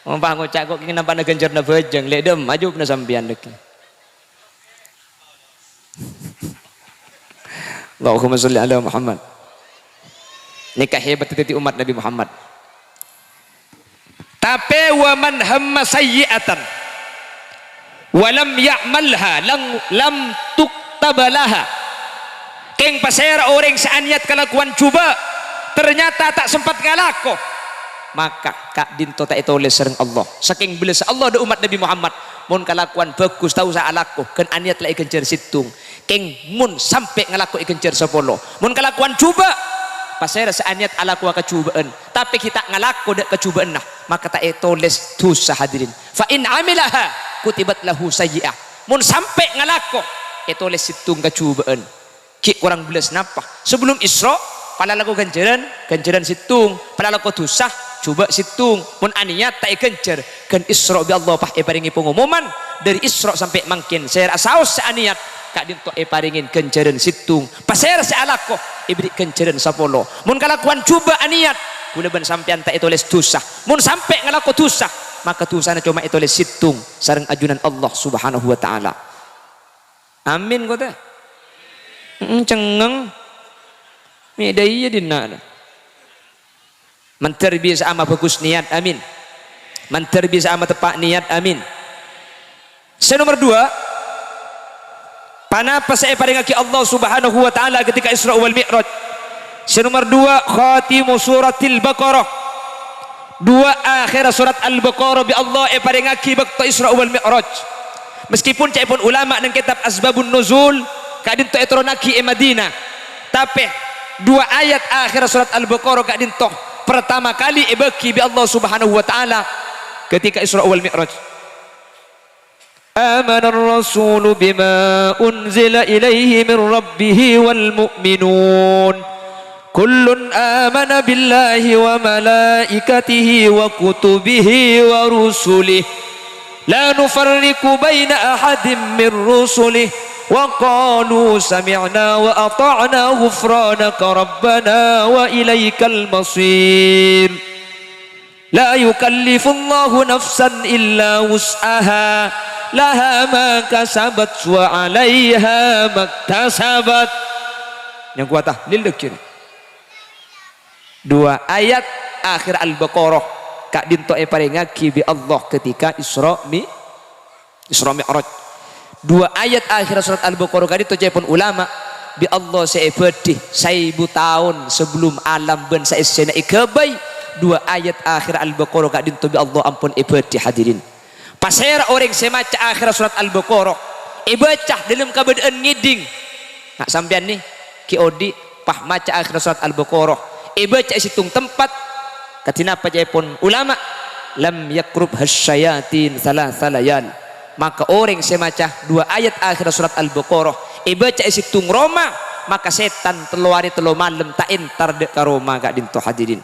Mon pas ngoca' kok kèng nampa'na ghânjhârânna bhâjâng, lè' dhâmma jâwâbbhâ sampèyan dhâggi'. Allahumma sholli ala Muhammad. Nèka hebat dhâddhi ommat Nabbhi Muhammad. Tapè, "Wa man hamma sayyi'atan wa lam ya'malha lam, lam tuktaba laha." Kèng pasèra orèng sè anèyat kalakowan jhubâ', ternyata ta' sempat ngalako? Maka ka'dinto ta' ètolès sareng Allah. Sakèng bellâssa Allah dâ' ommat Nabbhi Muhammad, mon kalakowan bhâghus ta' osa alako, ghân anèyat la èghânjhâr sèttong. Kèng mon sampè' ngalako èghânjhâr sapolo. Mon kalakowan jhubâ', pasèra sè anèyat alakowa kajhubâ'ân, tapè ghi' ta' ngalako dâ' kajhubâ'ânna, maka ta' ètolès dhusa, hadirin. "Fa in 'amilaha kutibat lahu sayyi'ah." Mon sampè' ngalako, ètolès sèttong kajhubâ'ân. Ghi' korang bellâs napa? Sabellum Isra', palalako ghânjhârân, ghânjhârân sèttong, palalako dhusa, jhubâ' sèttong. Mon anèyat ta' èghânjhâr, ghân Isra' bi' Allah pas èparèngè pangomoman, dâri Isra' sampè' mangkèn, sèra saos sè anèyat, ka'dinto èparèngè ghânjhârân sèttong. Pasèra sè alako, èberri' ghânjhârân sapolo. Mon kalakowan jhubâ' anèyat, kaulâ bân sampèyan ta' ètolès dhusa. Mon sampè' ngalako dhusa, maka dhusana coma ètolès sèttong sareng ajunan Allah Subhanahu wa Ta'ala. Amin, kottè? Mm, cengngeng. Mè' dâ' iyâ dinna'. Mandhâr bisa'a mabhâghus niyat, amin. Mandhâr bisa'a mateppa' niyat, amin. Sè nomer dua, ponapa sè èparèngaghi Allah Subhanahu wa Ta'ala ketika Isra wal Mi'raj? Sè nomer dua, khatimu suratil Baqarah. Dua akhèrra surat Al-Baqarah bi' Allah èparèngaghi bâkto Isra wal Mi'raj. Meskipun ca'èpon ulama neng kètab Asbabun Nuzul, ka'dinto ètoronnaghi è Madinah. Tapè, dua ayat akhèrra surat Al-Baqarah ka'dinto pertama kali èbâghi bi' Allah Subhanahu wa Ta'ala ketika Isra wal Mi'raj. آمن الرسول بما أنزل إليه من ربه والمؤمنون كل آمن بالله وملائكته وكتبه ورسله لا نفرق بين أحد من رسله وقالوا سمعنا وأطعنا غفرانك ربنا وإليك المصير. La yukallifullahu nafsan illa wus'aha, laha ma kasabat wa 'alaiha maktasabat. Yang kuat tahlil dâgghi'. Dua ayat akhir Al-Baqarah ka'dinto èparèngaghi bi' Allah ketika Isra Mi-, Isra Mi'raj. Dua ayat akhir surat Al-Baqarah ka'dinto ca'èpon ulama, bi' Allah sè èbâdhi saèbu taon sabellum alam bân saèssèna èghâbây, dua ayat akhir Al-Baqarah ka'dinto bi' Allah ampon èbâdhi, hadirin. Pasèra orèng sè maca akhir surat Al-Baqarah, èbâca dâlem kabâdâ'ân ngèdhing? Na' sampèyan nè, ghi' odi' pas maca akhir surat Al-Baqarah, èbâca è sèttong tempat, kadhi napa ca'èpon ulama, "Lam yaqrubhas syayatin tsalatsa layal." Maka orèng sè maca dua ayat akhir surat Al-Baqarah, èbâca è sèttong roma, maka sètan tello arè tello malem ta' entar dâ' ka roma ka'dinto, hadirin.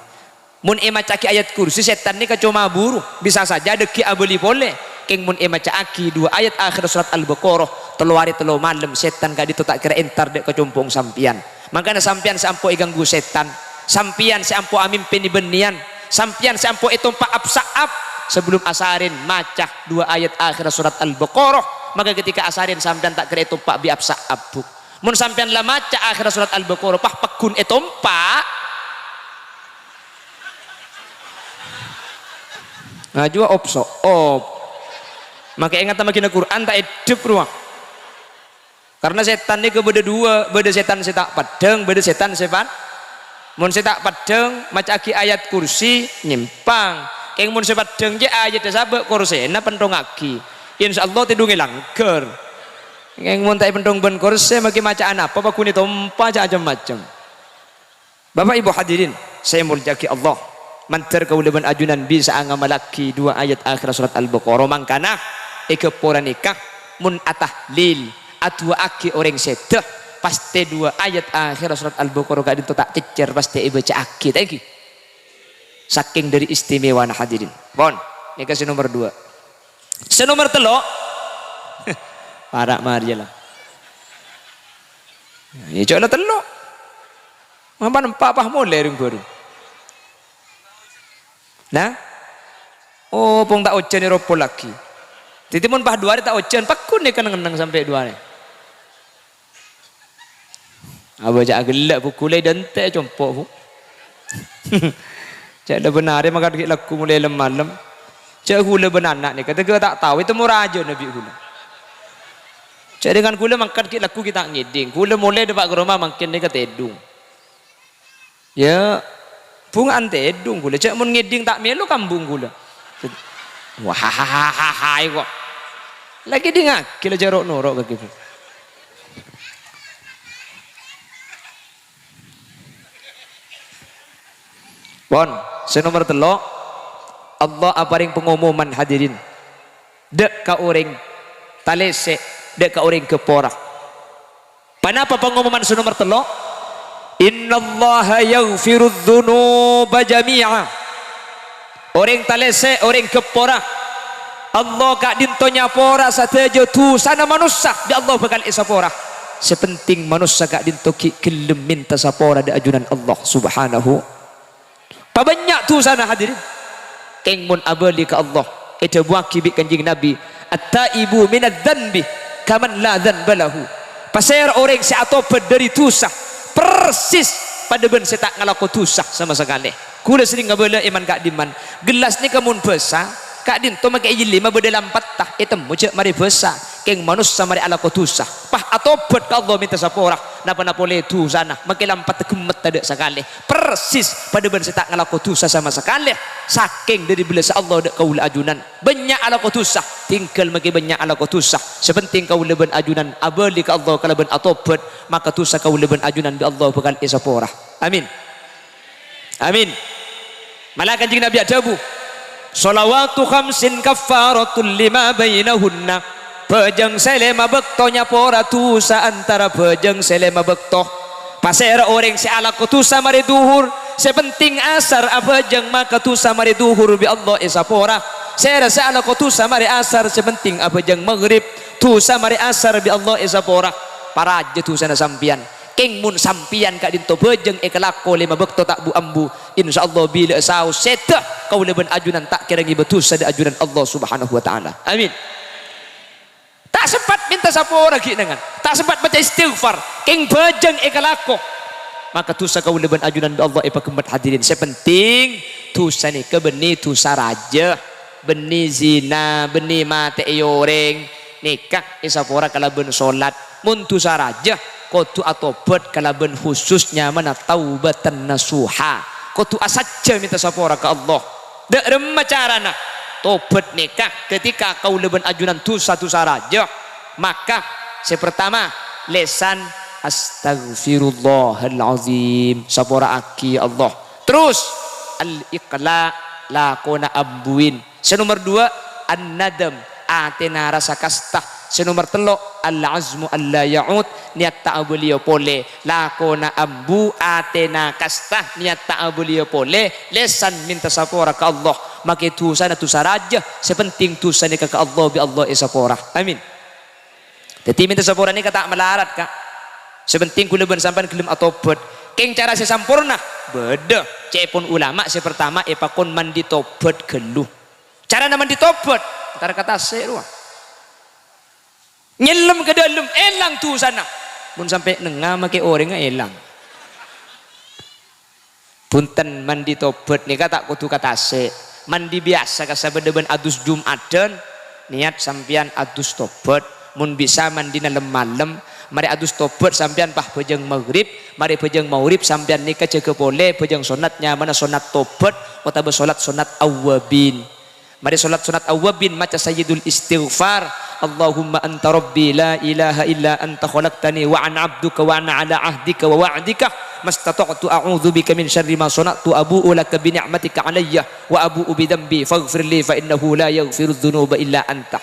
Mon èmaca'aghi ayat kursi, sètan nèka coma buru, bisa saja dâgghi' abâli polè. Kèng mon èmaca'aghi dua ayat akhir surat Al-Baqarah, tello arè tello malem, sètan ka'dinto ta' kèra entar dâ' ka compo'na sampèyan. Mangkana sampèyan sè ampo èganggu sètan, sampèyan sè ampo amimpènè bânnèyan, sampèyan sè ampo ètompa' ap-sa'ap, sabellum asarèn maca dua ayat akhir surat Al-Baqarah, maka ketika asarèn sampèyan ta' kèra ètompa' bi' ap-sa'ap, Bu. Mon sampèyan la maca akhir surat Al-Baqarah, pas pagghun ètompa', ngajuwâ op-so'op. Maka èngata maghinna Qur'an ta' èdhep rowa. Karna sètan nèka bâdâ duwâ', bâdâ sètan sè ta' peddhâng, bâdâ sètan sè pad-, mon sè ta' peddhâng, maca'aghi ayat kursi, nyèmpang. Kèng mon sè peddhâng cè' ayaddhâ sabâ' korsèna penthongngaghi. Insya Allah tèdhungè langghâr. Kèng mon ta' èpenthong bân korsè, maghi maca'an apa, pagghun ètompa, ca'-, cem-macem. Bapak Ibu hadirin sè èmoljâ'aghi Allah, mandhâr kaulâ bân ajunan bisa'a ngamallaghi dua ayat akhir surat Al-Baqarah. Mangkana, è ghâppo ranèka, mon atahlil, adu'aaghi orèng sèdhâ, pastè dua ayat akhir surat Al-Baqarah ka'dinto ta' cèccèr, pastè èbâca'aghi, ta' ènggi? Sakèng dâri istimewana hadirin. Pon, nèka sè nomer dua. Sè nomer tello', para' marèya la. Yâ, cè' la tello'. Mapan empa' pas molè rèng bhârung. Nah? Oh, pong ta' ojhân èropo laghi. Dhâddhi mon pas dua arè ta' ojhân, pagghun nèka neng-enneng sampè' dua arè. Abâca'a ghellâ', Bu, ghulâ èdântè' compo', Bu. Cè' la bân arè mangkat ghi' lagghu molè lem-malem. Cè' ghulâ bân ana' nèka, tèghâ ta' tao, ètemmo rajâna bi' ghulâ. Cè' dhingghân ghulâ mangkat ghi' lagghu ghi' ta' ngèdhing. Ghulâ molè dâpa' ka roma mangkèn nèka tèdhung. Yâ, Bhunga'an tèdung ghulâ, jhâ' mon ngèdhing ta' mèlo kambhung ghulâ. Wah, hahaha, kok. La kèdhingngaghi la jhâ' ro'-noro' ka ghibâ. Pon, sè nomer tello', Allah aparèng pangomoman, hadirin. Dâ' ka orèng talèsè', dâ' ka orèng ghâpora. Ponapa pangomoman sè nomer tello'? "Innallaha yaghfirudz dzunuba jami'a." Orèng talèsè', orèng ghâpora, Allah ka'dinto nyapora sadhâjâ dhusana manossa, bi' Allah bhâkal èsapora. Sè pentèng manossa ka'dinto ghi' ghellem mènta sapora dâ' ajunan Allah Subhanahu. Pabânnya' dhusana, hadirin. Kèng mon abâli ka Allah, èdhâbuwâghi bi' Kanjeng Nabi, "At-taibu minadz-dzanbi kaman la dzanba lahu." Pasèra orèng sè atobhât dhâri dhusa, persis padâ bân sè ta' ngalako dhusa sama sakalè. Ghulâ serrèng abâlâ è man-ka'dimman. Gellas nèka mon bâsa, ka'dinto makè èyèllè mabâdâ lampetta, ètemmo jhâ' marè bâsa. Kèng manossa marè alako dhusa, pas atobhât ka Allah mènta sapora, napa-napa polè dhusana, makè lampetta ghemmet tadâ' sakalè. Persis padâ bân sè ta' ngalako dhusa sama sakalè. Sakèng dhâri bellâssa Allah dâ' kaulâ ajunan. Bânnya' alako dhusa, tinggal makè bânnya' alako dhusa. Sè pentèng kaulâ bân ajunan abâli ka Allah kalabân atobhât, maka dhusa kaulâ bân ajunan bi' Allah bhâkal èsapora. Amin. Amin. Mala Kanjeng Nabi adhâbu, "Shalawatu khamsin kaffaratul lima bainahunna." Bhâjâng sè lèma bâkto nyapora dhusa antara bhâjâng sè lèma bâkto. Pasèra orèng sè alako dhusa marè dhuhur, sè pentèng asar abhâjâng maka dhusa marè dhuhur bi' Allah èsapora. Sèra sè alako dhusa marè asar, sè pentèng abhâjâng maghrib, dhusa marè asar bi' Allah èsapora. Parajâ dhusana sampèyan. Kèng mon sampèyan ka'dinto bhâjâng èkalako lèma bâkto ta' bu-ambu, insyaallah bilâ saos sèdhâ kaulâ bân ajunan ta' kèra ngèbâ dhusa dâ' ajunan Allah Subhanahu wa Ta'ala. Amin. Ta' sempat mènta sapora ghi' nèngan, ta' sempat maca istighfar, kèng bhâjâng èkalako. Maka dhusa kaulâ bân ajunan bi' Allah èpaghemmet, hadirin. Sè pentèng dhusa nèka bânnè dhusa rajâ, bânnè zina, bânnè matè'è orèng. Nèka èsapora kalabân solat. Mon dhusa rajâ, kodhu atobhât kalabân khusus nyamana taubatan nasuha. Kodhu asajjhâ mènta sapora ka Allah. Dâ' remma carana? Tobhât nèka ketika kaulâ bân ajunan dhusa-dhusa rajâ. Maka, sè partama, lèsan, "Astaghfirullahal azim." Sapora'aghi, ya Allah. Terros, al-iqla', lakona ambuwin. Sè nomer duwâ', an-nadam, atèna rassa kasta. Sè nomer tello', al-azmu alla ya'ud, niyat ta' abâliyâ polè. Lakona ambu, atèna kasta, niyat ta' abâliyâ polè. Lèsan mènta sapora ka Allah. Makè dhusana dhusa rajâ, sè pentèng dhusa nèka ka Allah, bi' Allah èsapora. Amin. Dhâddhi mènta sapora nèka ta' malarat, Ka'. Sè pentèng kaulâ bân sampèyan ghellem atobhât. Kèng cara sè samporna? Bâdâ. Ca'èpon ulama sè partama èpakon mandi tobhât ghâllu. Carana mandi tobhât, entar ka tasè' rowa. Nyellem ka dâlem, èlang dhusana. Mon sampè' nengnga makè orèngnga èlang. Bhunten, mandi tobhât nèka ta' kodhu ka tasè'. Mandi biyasa ka sabâdâ bân adus Jum'adhân, niyat sampèyan adus tobhât. Mon bisa mandina lem-malem, marè adus tobhât sampèyan pas bhâjâng maghrib, marè bhâjâng maghrib sampèyan nèka jâgâ polè bhâjâng sonnat nyamana sonnat tobhât otabâ solat sonnat awwabin. Marè solat sonnat awwabin maca Sayyidul Istighfar, "Allahumma anta rabbi la ilaha illa anta khalaqtani wa ana abduka wa ana ala ahdika wa wa'dika mastata'tu a'udzu bika min syarri ma shana'tu abu'u laka bi ni'matika alayya wa abu'u bi dzambi faghfirli fa innahu la yaghfirudz dzunuba illa anta."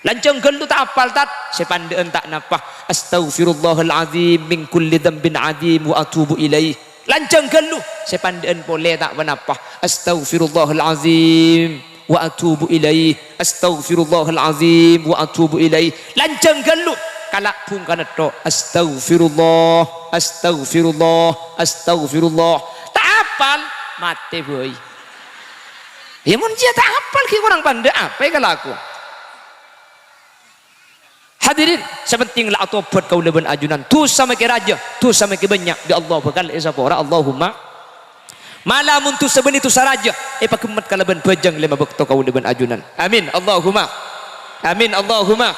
Lanjhâng ghâllu ta' apal, Tat? Sè pandâ'ân ta' napa. "Astaghfirullahal azim min kulli dzambin azim wa atubu ilaih." Lanjhâng ghâllu, sè pandâ'ân polè ta' ponapa. "Astaghfirullahal azim wa atubu ilaih. Astaghfirullahal azim wa atubu ilaih." Lanjhâng ghâllu, kala' bhungkana tho'. "Astaghfirullah, astaghfirullah, astaghfirullah." Ta' apal, matè bhâi. Yâ, mon jiyâ ta' apal, ghi' korang pandâ', apa èkalako? Hadirin, sè pentèng la atobhât kaulâ bân ajunan. Dhusa makè rajâ, dhusa makè bânnya', bi' Allah bhâkal èsapora. Allahumma. Mala mon dhusa bânnè dhusa rajâ, èpaghemmet kalabân bhâjâng lèma bâkto kaulâ bân ajunan. Amin. Allahumma. Amin. Allahumma.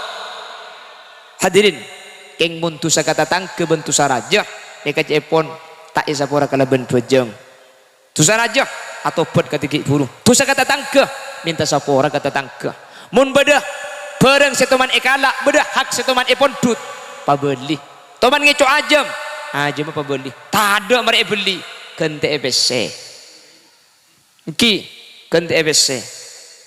Hadirin, kèng mon dhusa ka tatangghâ bân dhusa rajâ, nèka ca'èpon ta' èsapora kalabân bhâjâng. Dhusa rajâ, atobhât kadhi ghi' bhuru. Dhusa ka tatangghâ, mènta sapora ka tatangghâ. Mon bâdâ bhârâng sè toman èkala', bâdâ hak sè toman èpondhut, pabâli. Toman ngèco' ajâm, ajâmma pabâli. Tadâ' marè èbelli, ghântè'è pèssè. Èngghi, ghântè'è pèssè.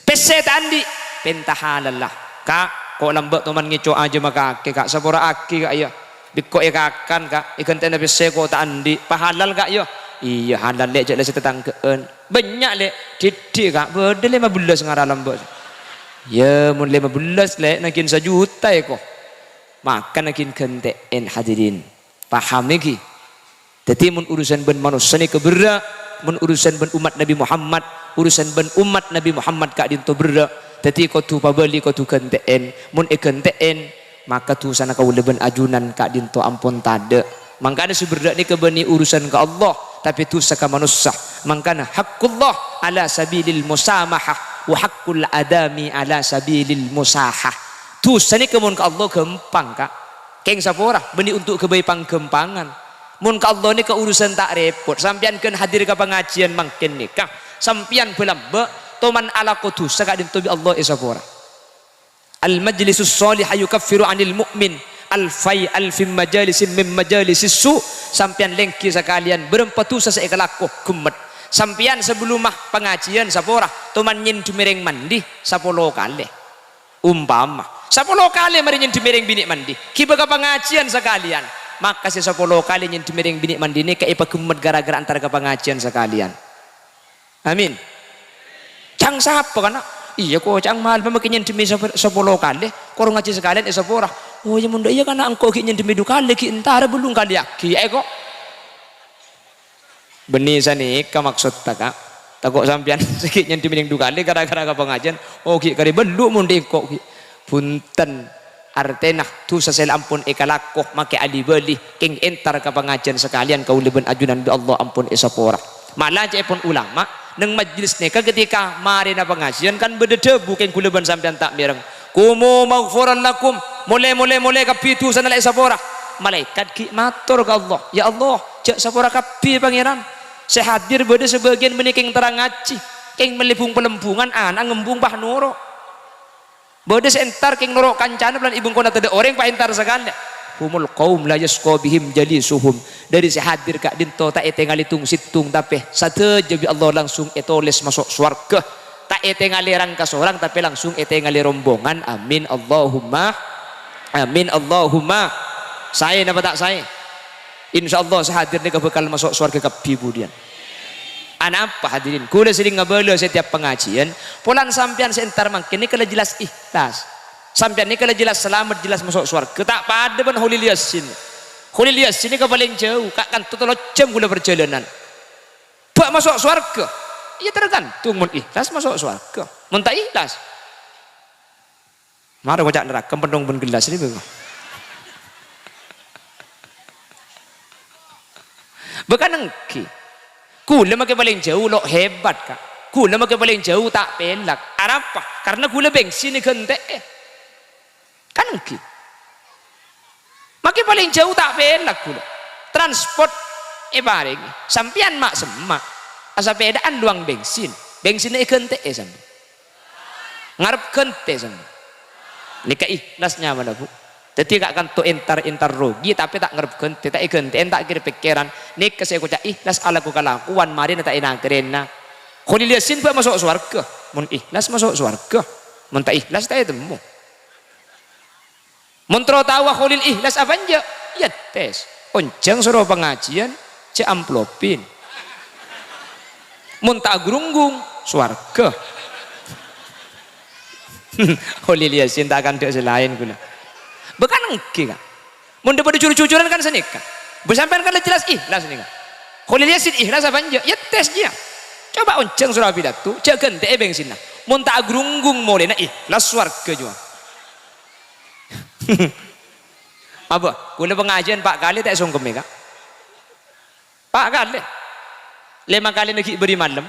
Pèssè ta' andi', pènta halalla. Ka', ko' lambâ' toman ngèco' ajâmma kakè, Ka'. Sapora'aghi, Ka', yâ. Bi' ko' èkakan, Ka'. Èghântè'ana pèssè ko' ta' andi'. Pahalal, Ka', yâ. Iyâ, halal, Lè', jhâ' la sè tatangghâ'ân. Bânnya', Lè'. Dhiddhi', Ka'. Bâdâ lèma bellâs ngara lambâ'. Yâ, mon lèma bellâs, Lè', na ghin sajuta èko. Maka na ghin ghântè'èn, hadirin. Paham nèka? Dhâddhi, mon urusan bân manossa nèka berrâ', mon urusan bân ommat Nabbhi Muhammad, urusan bân ommat Nabbhi Muhammad ka'dinto berrâ'. Dhâddhi, kodhu pabâli, kodhu ghântè'èn. Mon èghântè'èn, maka dhusana kaulâ bân ajunan ka'dinto ampon tadâ'. Mangkana sè berrâ' nèka bânnè urusan ka Allah, tapè dhusa ka manossa. Mangkana haqqullah ala sabilil musamahah wa haqqul adami ala sabilil musahah. Dhusa nèka mon ka Allah ghâmpang, Ka'. Kèng sapora, bânnè onto' ghâbây pangghâmpangan. Mon ka Allah nèka urusan ta' rèpot, sampèyan ghân hadir ka pangajiân mangkèn nèka, sampèyan bâ-lambâ' toman alako dhusa ka'dinto bi' Allah èsapora. Al-majlisus shalih yukaffiru 'anil mu'min alfai alfim majalisin min majalisis su'. Sampèyan lèngghi sakalèyan bârâmpa dhusa sè èkalako, ghemmet. Sampèyan sabellumma pangajiân sapora, toman nyèndhemmè rèng mandi sapolo kalè. Umpama, sapolo kalè marè nyèndhemmè rèng binè' mandi, ghibâ ka pangajiân sakalèyan, maka sè sapolo kalè nyèndhemmè rèng binè' mandi nèka èpaghemmet ghârâ-ghârâ entar ka pangajiân sakalèyan. Amin. Ca'na sapa, kana'? Iyâ, ko' ca'na malem makè nyèndhemmè sap-, sapolo kalè, kor ngajhi sakalèyan èsapora. Oh, iyâ, mon dâ' iyâ, kana' engko' ghi' nyèndhemmè du kalè, ghi' entara bâllung kalè, ghi' è ko'. Bânnè sanèka maksodda, Ka'. Tako' sampèyan sè ghi' nyèndhemmè nèng du kalè ghârâ-ghârâ ka pangajiân, oh, ghi' karè bâllu' mon dâ' engko' ghi'. Bhunten, artèna dhusa sè la ampon èkalako makè ali-bâli, kèng entar ka pangajiân sakalèyan kaulâ bân ajunan bi' Allah ampon èsapora. Mala ca'èpon ulama, nèng majlis nèka ketika marèna pangajiân kan bâdâ dhâbu kèng kaulâ bân sampèyan ta' mèreng. "Qumu maghfuran lakum." Molè, molè, molè, kabbhi dhusana la èsapora. Malaèkat ghi' mator ka Allah, "Ya Allah, jhâ' sapora kabbhi, Pangèran. Sè hadir bâdâ sabâgiyân bânnè kèng terrang ngajhi, kèng mellè bung-palembungan, ana' ngembung pas noro'. Bâdâ sè entar kèng noro' kancana, polana è bengkona tadâ' orèng pas entar sakalè." "Humul qaum la yasqa bihim jalisuhum." Dâri sè hadir ka'dinto ta' ètèngalè tong-sèttong, tapè sadhâjâ bi' Allah langsung ètolès maso' sowarghâ. Ta' ètèngalè rang-kasorang, tapè langsung ètèngalè rombongan. Amin, Allahumma amin, Allahumma. Saè napa ta' saè? Insyaallah, sè hadir nèka bhâkal maso' sowarghâ kabbhi budiyân. Anapa, hadirin? Kaulâ serrèng ngabâlâ setiap pangajiân, polana sampèyan sè entar mangkèn nèka la jelas ikhlas. Sampèyan nèka la jelas salamet, jelas maso' sowarghâ. Ta' padâ bân Kholil Yasin. Kholil Yasin nèka palèng jhâu, ka-, kanto tello jam kaulâ parjhâlânan. Bâ' maso' sowarghâ? Iyâ, tergantung. Mon ikhlas, maso' sowarghâ. Mon ta' ikhlas, mara koca' naraka, pennong bân gellas rè, bâ'. Bâ' kan èngghi. Kaulâ makè palèng jhâu lo' hebat, Ka'. Kaulâ makè palèng jhâu ta' pèlak. Arapa? Karna kaulâ bengsin èghântè'è. Kan èngghi. Makè palèng jhâu ta' pèlak kaulâ. Transport èparèngè. Sampèyan ma'-semma'. Asapèdaan luwang bengsin. Bengsinna èghântè'è sampèyan. Ngarep ghântè sampèyan. Nèka ikhlas nyamana, Bu. Dhâddhi ka-, kanto entar-entar rogi, tapè ta' ngarep ghântè, ta' èghântè'è, ta' kèra pèkkèran. Nèka sè èkoca' ikhlas alako kalakowan, marèna ta' ènakarèna. Kholil Yasin bâ' maso' sowarghâ. Mon ikhlas maso' sowarghâ. Mon ta' ikhlas ta' ètemmo. Mon terro taowa Kholil ikhlas apa enjâ'? Yâ tes. Onjhâng soro pangajiân, jhâ' amplopin. Mon ta' agrunggung, sowarghâ. Kholil Yasin ta' kandhâ' sè laèn kaulâ. Bâ' kan èngghi, Ka'. Mon dâ-, padâ jur-jujuran kan sanèka. Bâ' sampèyan kan la jelas ikhlas nèka. Kholil Yasin ikhlas apa enjâ'? Yâ tes jiyâ. Coba onjhâng soro apidato, jhâ' ghântè'è bengsinna. Mon ta' agrunggung molèna ikhlas sowarghâ jiyâ. Apa? Kaulâ pangajiân pa' kalè ta' èsongkemmè, Ka'. Pa' kalè. Lèma kalèna ghi' bâri' malem.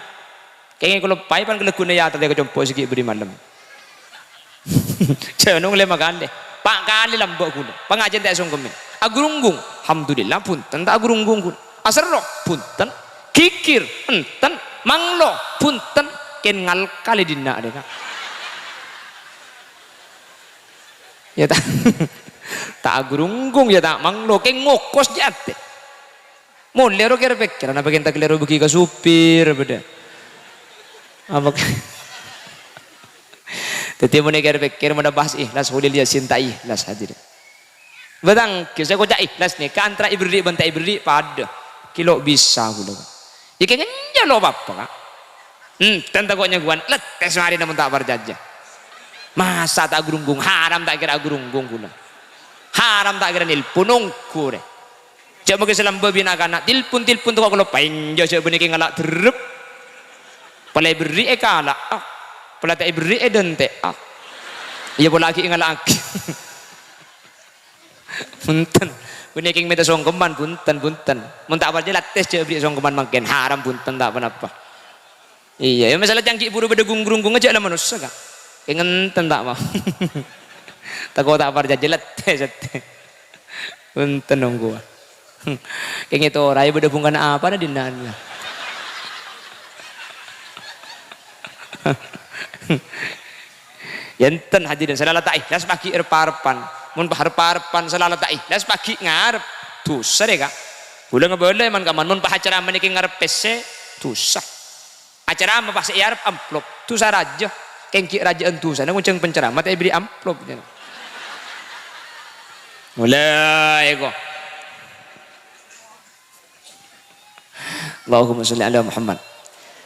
Kèngèng kaulâ paè pan kalagguna ya tadi kacompo' sè ghi' bâri' malem. Jhânong lèma kalè. Pa' kalè lambâ' kaulâ. Pangajiân ta' èsongkemmè. Agrunggung. Alhamdulillah, bhunten ta' agrunggung kaulâ. Aserro. Bhunten. Ghighir, enten. Manglo, bhunten. Kèng ngalkal è dinna' rè, Ka'. Ya ta', ta' agrunggung, ya ta' manglo, kèng ngokos jâ' atè. Molè ro kèr-pèkkèr, anapa kèng ta' kalèro bâgi ka supir, bâdâ. Apa Dhâddhi, mon èkèr-pèkkèr, mon bahas ihlas, Kholil Yasin ta' ihlas, hadirin. Bâtang, sè koca' ihlas nèka antara èberri' bân ta' èberri' padâ. Kèlo bisa kaulâ. Yâ, kèng enjâ' lo apa-apa, Ka'. Enten tako' nyaghuwân, lettes marèna mon ta' parcajâ. Masa ta' agrunggung, haram ta' kèra agrunggung kaulâ. Haram ta' kèra nelpon, ongghu rè. Jâ' maghi salamba bi' na'-kana', tilpon-tilpon tako' kaloppaèn, jâ' jâ' bânnè kèng ngala' dherrep. Pola èberri' èkala', ah. Pola ta' èberri' èdântè', ah. Iyâ pola aghi' ngala'aghi. Bhunten. Bânnè kèng mènta songkeman, bhunten, bhunten. Mon ta' parcajâ, lettes jâ' aberri' songkeman mangkèn. Haram, bhunten, ta' ponapa. Iyâ, yâ, masalah canggi' buru bâdâ gung-grunggungnga jâ' la manossa, Ka'. Kèng enten ta' mau. Tako' ta' parcajâ, lettes, lettes. Enten ongghu. Kèng ètoraè bâdâ bhungkana apana dinna'? Yâ enten, hadirin, sè la ta' ihlas paghi' rep-arepan. Mon pa-, rep-arepan sè la ta' ihlas paghi' ngarep. Dhusa rè, Ka'. Kaulâ ngabâlâ è man-kamman, mon pa acara menèka ngarep pèssè, dhusa. Acara apa sè èarep? Amplop. Dhusa rajâ. Kèng ghi' rajâ'ân dhusana ngonjhâng penceramah ta' èberri' amplop. Mulai, ko. Allahumma sholli ala Muhammad.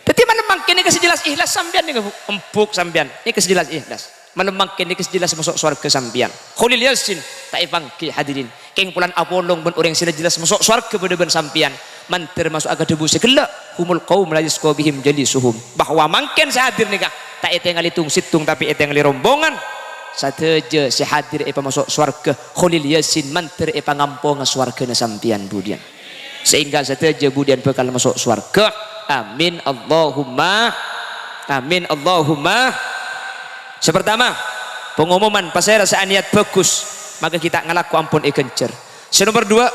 Dhâddhi, malem mangkèn nèka sè jelas ihlas sampèyan nèka, Bu. Empuk sampèyan. Nèka sè jelas ihlas. Malem mangkèn nèka sè jelas maso' sowarghâ sampèyan. Kholil Yasin ta' èpangghi, hadirin. Kèng polana apolong bân orèng sè la jelas maso' sowarghâ padâ bân sampèyan. Mandhâr maso'a ka dhâbu sè ghellâ', "Humul qaum la yasqa bihim jalisuhum." Bahwa mangkèn sè hadir nèka ta' ètèngalè tong-sèttong, tapè ètèngalè rombongan. Sadhâjâ sè hadir èpamaso' sowarghâ, Kholil Yasin mandhâr èpangamponga sowarghâna sampèyan budiyân. Sehingga sadhâjâ budiyân bhâkal maso' sowarghâ. Amin, Allahumma amin, Allahumma. Sè partama, pengumuman, pasèra sè aniat bhâghus, maka ghi' ta' ngalako ampon èghânjhâr. Sè nomer duwâ',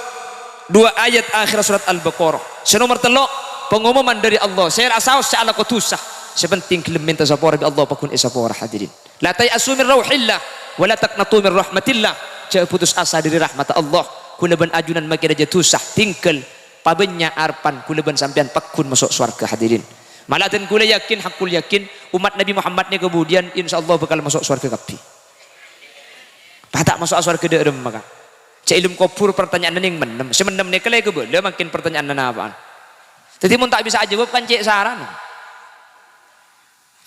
duwâ' ayat akhir surat Al-Baqarah. Sè nomer tello', pengumuman dâri Allah, sèra saos sè alako dhusa, sè pentèng ghellem mènta sapora bi' Allah, pagghun èsapora, hadirin. "La tay'asu min rauhillah, wa la taqnatu min rahmatillah." Jhâ' putus asa dâri rahmatta Allah. Kaulâ bân ajunan makè rajâ dhusa, tinggal pabânnya' arebbhân kaulâ bân sampèyan pagghun maso' sowarghâ, hadirin. Mala dân kaulâ yakin, haqqul yakin, ommat Nabbhi Muhammad nèka budiyân, insyaallah bhâkal maso' sowarghâ kabbhi. Pas ta' maso'a sowarghâ dâ' remma, Ka'. Jhâ' è alam kobhur partanya'anna nèng mennem. Sè mennem nèka la èkabâlâ mangkèn partanya'anna napa'an. Dhâddhi mon ta' bisa ajâwâb kan cè' sarana.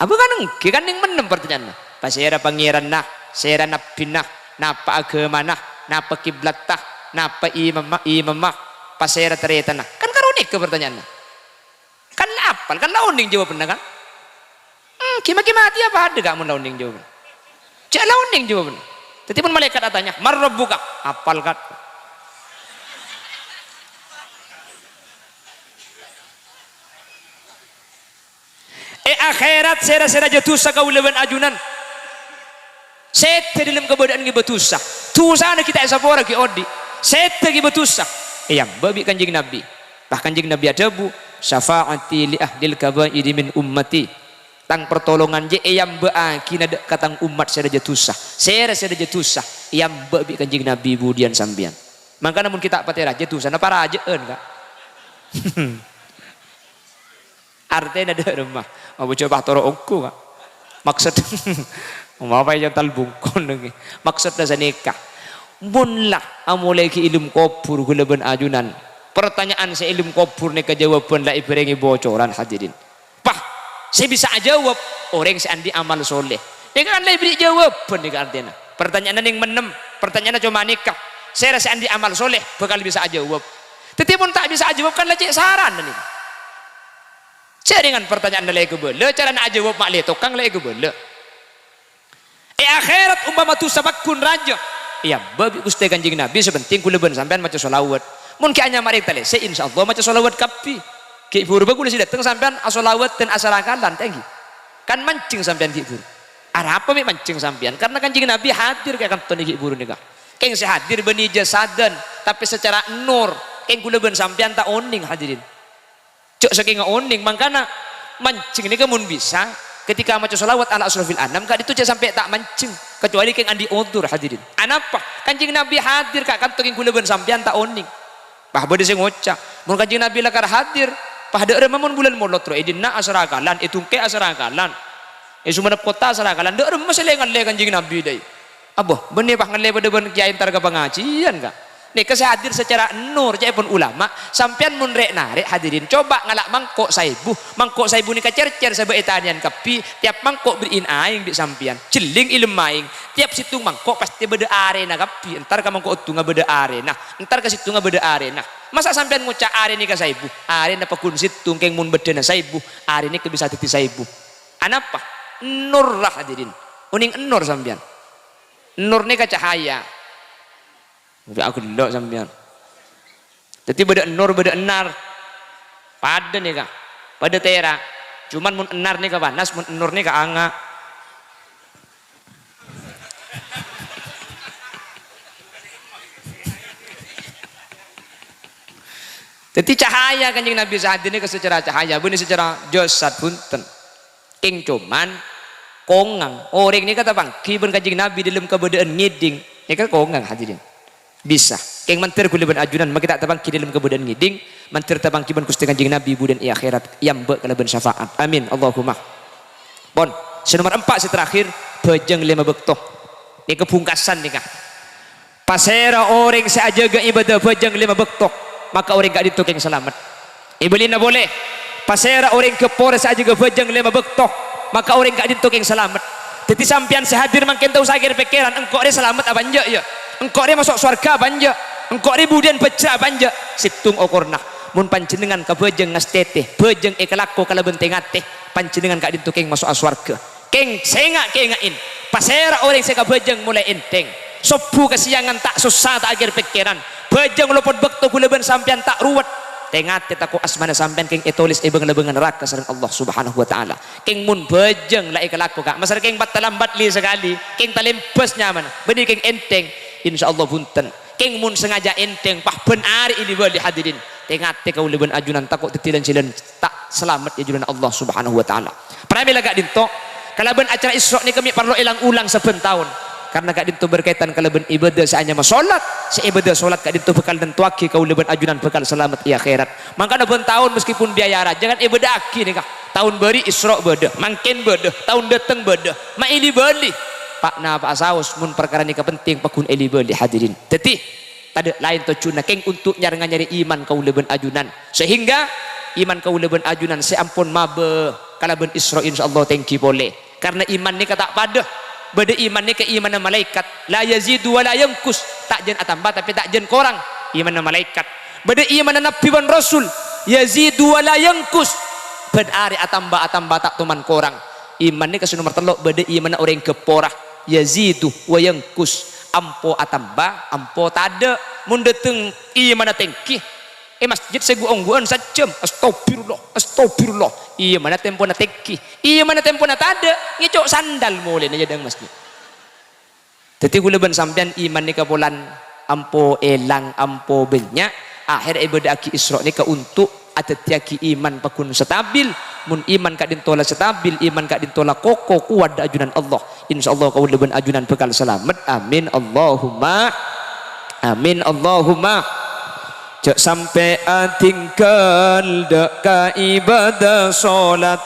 Apa kan ènggi kan nèng mennem partanya'anna. Pasèra pangèranna, sèra nabbhina, napa aghâmana, napa kiblatta, napa imamma, imamma, pasèra tarètanna. Kan karo nèka partanya'anna. Kan la apal, kan la onèng jawabanna, kan? Hmm, ghi' makè matèya padâ, Ka', mon la onèng jawabanna. Jhâ' la onèng jawabanna. Dhâddhi, mon malaèkat atanya, "Man rabbuka?" Apal, Ka'. È akhèrat, sèra-sèra jâ dhusa kaulâ bân ajunan. Sèdhâ dâlem kabâdâ'ân ngibâ dhusa. Dhusana ghi' ta' èsapora ghi' odi'. Sèdhâ ngibâ dhusa. Èyambâ' bi' Kanjeng Nabbhi. Pas Kanjeng Nabbhi adhâbu, "Syafa'ati li ahlil kaba'iri min ummati." Tang partolongan jhâ' èyambâ'âghi nadâ' ka tang ommat sè rajâ dhusa. Sèra sè rajâ dhusa, èyambâ' bi' Kanjeng Nabbhi budiyân sampèyan. Mangkana mon ghi' ta' patè rajâ dhusana parajâ'ân, Ka'. Artèna dâ' remma. Apa jhâ' pas toro' ongghu, Ka'? Maksod, apa ya tal bungkon nèngghi? Maksoddhâ sanèka. Mon la amolaè ghi' è alam kobhur ghulâ bân ajunan. Partanya'an sè è alam kobhur nèka jâwâbhân la èbhârengè bocoran, hadirin. Pas, sè bisa ajâwâb, orèng sè andi' amal soleh. Nèka kan la èbhârri' jâwâbhân nèka artèna. Partanya'anna nèng mennem, partanya'anna coma nèka. Sèra sè andi' amal soleh bhâkal bisa ajâwâb. Dhâddhi mon ta' bisa ajâwâb kan la cè' sarana nèka. Jhâringan partanya'anna la èkabâlâ, carana ajâwâb ma' lè tokang la èkabâlâ. È akhèrat ompama dhusa pagghun rajâ, èyambâ' bi' Ghustè Kanjeng Nabbhi, sè pentèng ghulâ bân sampèyan maca shalawat. Mon ghi' anyama rèng talèsè, insyaallah maca shalawat kabbhi. Ghi' bhuru bâ ghulâ sè dâteng sampèyan ashalawat dan asharakalan, ta' ènggi? Kan manjeng sampèyan ghi' bhuru. Arapa mè' manjeng sampèyan? Karna Kanjeng Nabbhi hadir ka kantona ghi' bhuru nèka. Kèng sè hadir bânnè jasadan, tapè sacara nur. Kèng ghulâ bân sampèyan ta' onèng, hadirin. Jhâ' sakènga onèng, mangkana manjheng nèka mon bisa, ketika maca shalawat ala asyrafil anam, ka'dinto jhâ' sampè' ta' manjheng, kecuali kèng andi' odzur, hadirin. Anapa? Kanjeng Nabi hadir ka' kanto kèng kaulâ bân sampèyan ta' onèng. Pas bâdâ sè ngoca', "Mon Kanjeng Nabi lakar hadir, pas dâ' remma mon bulân Molot rowa è dinna' asarakalan, è Tongkè asarakalan, è Sumenep Kotta asarakalan, dâ' remma sè lè-ngallè Kanjeng Nabi, dâi?" Abbo, bânnè pas ngallè padâ bân kèyaè entar ka pangajiân, ka'. Nèka sè hadir secara nur, ca'èpon ulama. Sampèyan mon rè'-narè', hadirin, coba ngala' mangko' saèbu. Mangko' saèbu nèka cèr-cèr sabâ ètanèyan kabbhi, tiap mangko' berri'in aèng bi' sampèyan. Jhelling è lem aèng. Tiap sèttong mangko' pastè bâdâ arèna kabbhi. Entar ka mangko' sèttongnga bâdâ arèna. Entar ka sèttongnga bâdâ arèna. Masa' sampèyan ngoca' arè nèka saèbu? Arèna paggun sèttong, kèng mon bâddhâna saèbu, arè nèka bisa dhâddhi saèbu. Anapa? Nur, hadirin. Onèng nur sampèyan. Nur nèka cahaya. Udah aku delok sampèyan. Dhâddhi bâdâ nur, bâdâ ennar. Padâ nèka. Padâ tèra'. Cuman mon ennar nèka panas, mon nur nèka anga'. Dhâddhi cahaya Kanjeng Nabi sè hadir nèka secara cahaya, bânnè secara jasad bhunten. Kèng coman kongang. Orèng nèka tapangghi bân Kanjeng Nabi dâlem kabâdâ'ân ngèdhing. Nèka kongang, hadirin. Bisa. Kèng mandhâr kaulâ bân ajunan makè ta' tapangghi dâlem kabâdâ'ân ngèdhing, mandhâr tapangghi bân Ghustè Kanjeng Nabi budhân è akhèrat, èambâ' kalabân syafaat. Amin. Allahumma. Pon, sè nomer empa' sè terakhir, bhâjâng lèma bâkto. Nèka bungkasan nèka. Pasèra orèng sè ajâgâ ibadah bhâjâng lèma bâkto, maka orèng ka'dinto kèng salamet. Èbâlina polè, pasèra orèng ghâpora sè ajâgâ bhâjâng lèma bâkto, maka orèng ka'dinto kèng salamet. Dhâddhi sampèyan sè hadir mangkèn ta' osa kèr-pèkkèran, engko' rè salamet apa enjâ', yâ? Engko' rè maso' sowarghâ apa enjâ'? Engko' rè budhiyân bhâjjhrâ apa enjâ'? Sèttong okorna. Mon panjhennengngan kabhâjâng ngastètè, bhâjâng èkalako kalabân tè-ngatè, panjhennengngan ka'dinto kèng maso'a sowarghâ. Kèng, sènga'-kènga'è, pasèra orèng sè kabhâjâng molaè ènthèng. Sobbhu ka sèyangan ta' sossa, ta' akèr pèkkèran. Bhâjâng lopot bâkto kaulâ bân sampèyan ta' ruwet. Tè-ngatè tako' asmana sampèyan kèng ètolès è bâng-labângnga naraka sareng Allah Subhanahu wa Ta'ala. Kèng mon bhâjâng la èkalako, ka', massèra kèng pattalambat li sakalè, kèng talèmbâs nyamana, bânnè kèng ènthèng, insyaallah bhunten. Kèng mon sangajâ ènthèng, pas bân arè èli-bâli, hadirin. Tè-ngatè kaulâ bân ajunan tako' dhâddhi lan-jhâlân ta' salamet è ajunan Allah Subhanahu wa Ta'ala. Pramèla ka'dinto, kalabân acara Isra' nèka mè' parlo èlang-olang sabbhân taon. Karna ka'dinto berkaitan kalabân ibadah sè anyama solat, sè ibadah solat ka'dinto bhâkal nantowaghi kaulâ bân ajunan bhâkal salamet è akhèrat. Mangkana bân taon, meskipun biaya rajâ kan èbâdâ'aghi nèka. Taon bâri' Isra' bâdâ, mangkèn bâdâ, taon dâteng bâdâ. Ma' èli-bâli. Pa'-napa'a saos, mon parkara nèka penting, paggun èli-bâli, hadirin. Dhâddhi, tadâ' laèn tojjhuna kèng onto' nyar-nganyarè iman kaulâ bân ajunan. Sehingga iman kaulâ bân ajunan sè ampon mabâ kalabân Isra', insyaallah tèngghi polè. Karna iman nèka ta' padâ. Bâdâ iman nèka imanna malaèkat, la yazidu wa la yanqus, ta' jân atamba tapè ta' jân korang. Imanna malaèkat. Bâdâ imanna nabbhi bân rasul, yazidu wa la yanqus, bân arè atamba, atamba ta' toman korang. Iman nèka sè nomer tello', bâdâ imanna orèng ghâpora, yazidu wa yanqus, ampo atamba, ampo tadâ'. Mon dâteng imanna tèngghi, è masjid sè gu-ongguwân sajjhâm, "Astagfirullah, astagfirullah." Imanna tempona tèngghi. Imanna tempona tadâ', ngèco' sandal molèna è adâ'na masjid. Dhâddhi, kaulâ bân sampèyan iman nèka polana ampo èlang, ampo bânnya', akhèr èbâdâ'aghi Isra' nèka onto' adhâddhiyâghi iman paggun stabil. Mon iman ka'dinto la stabil, iman ka'dinto la koko, kowat dâ' ajunan Allah, insyaallah kaulâ bân ajunan bhâkal salamet. Amin, Allahumma amin, Allahumma. Jhâ' sampè' adhinggâl dâ' ka ibadah solat,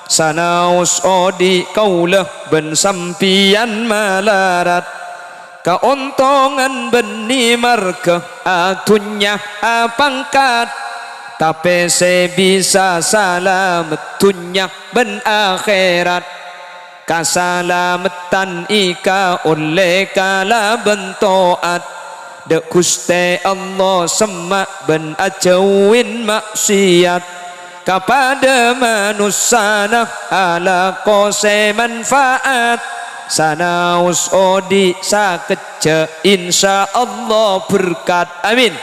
sanaos odi' kaulâ bân sampèyan malarat. Kaontongan bânnè marghâ, adhunnya apangkat, tapè sè bisa salamet dhunnya bân akhèrat. Kasalameddhân èkaollè kalabân to'at dâ' Ghustè Allah, semma' bân ajhâuwin ma'siyat. Kapadâ manossana alako sè manfaat, sanaos odi' sakejjhâ', insyaallah berkat. Amin.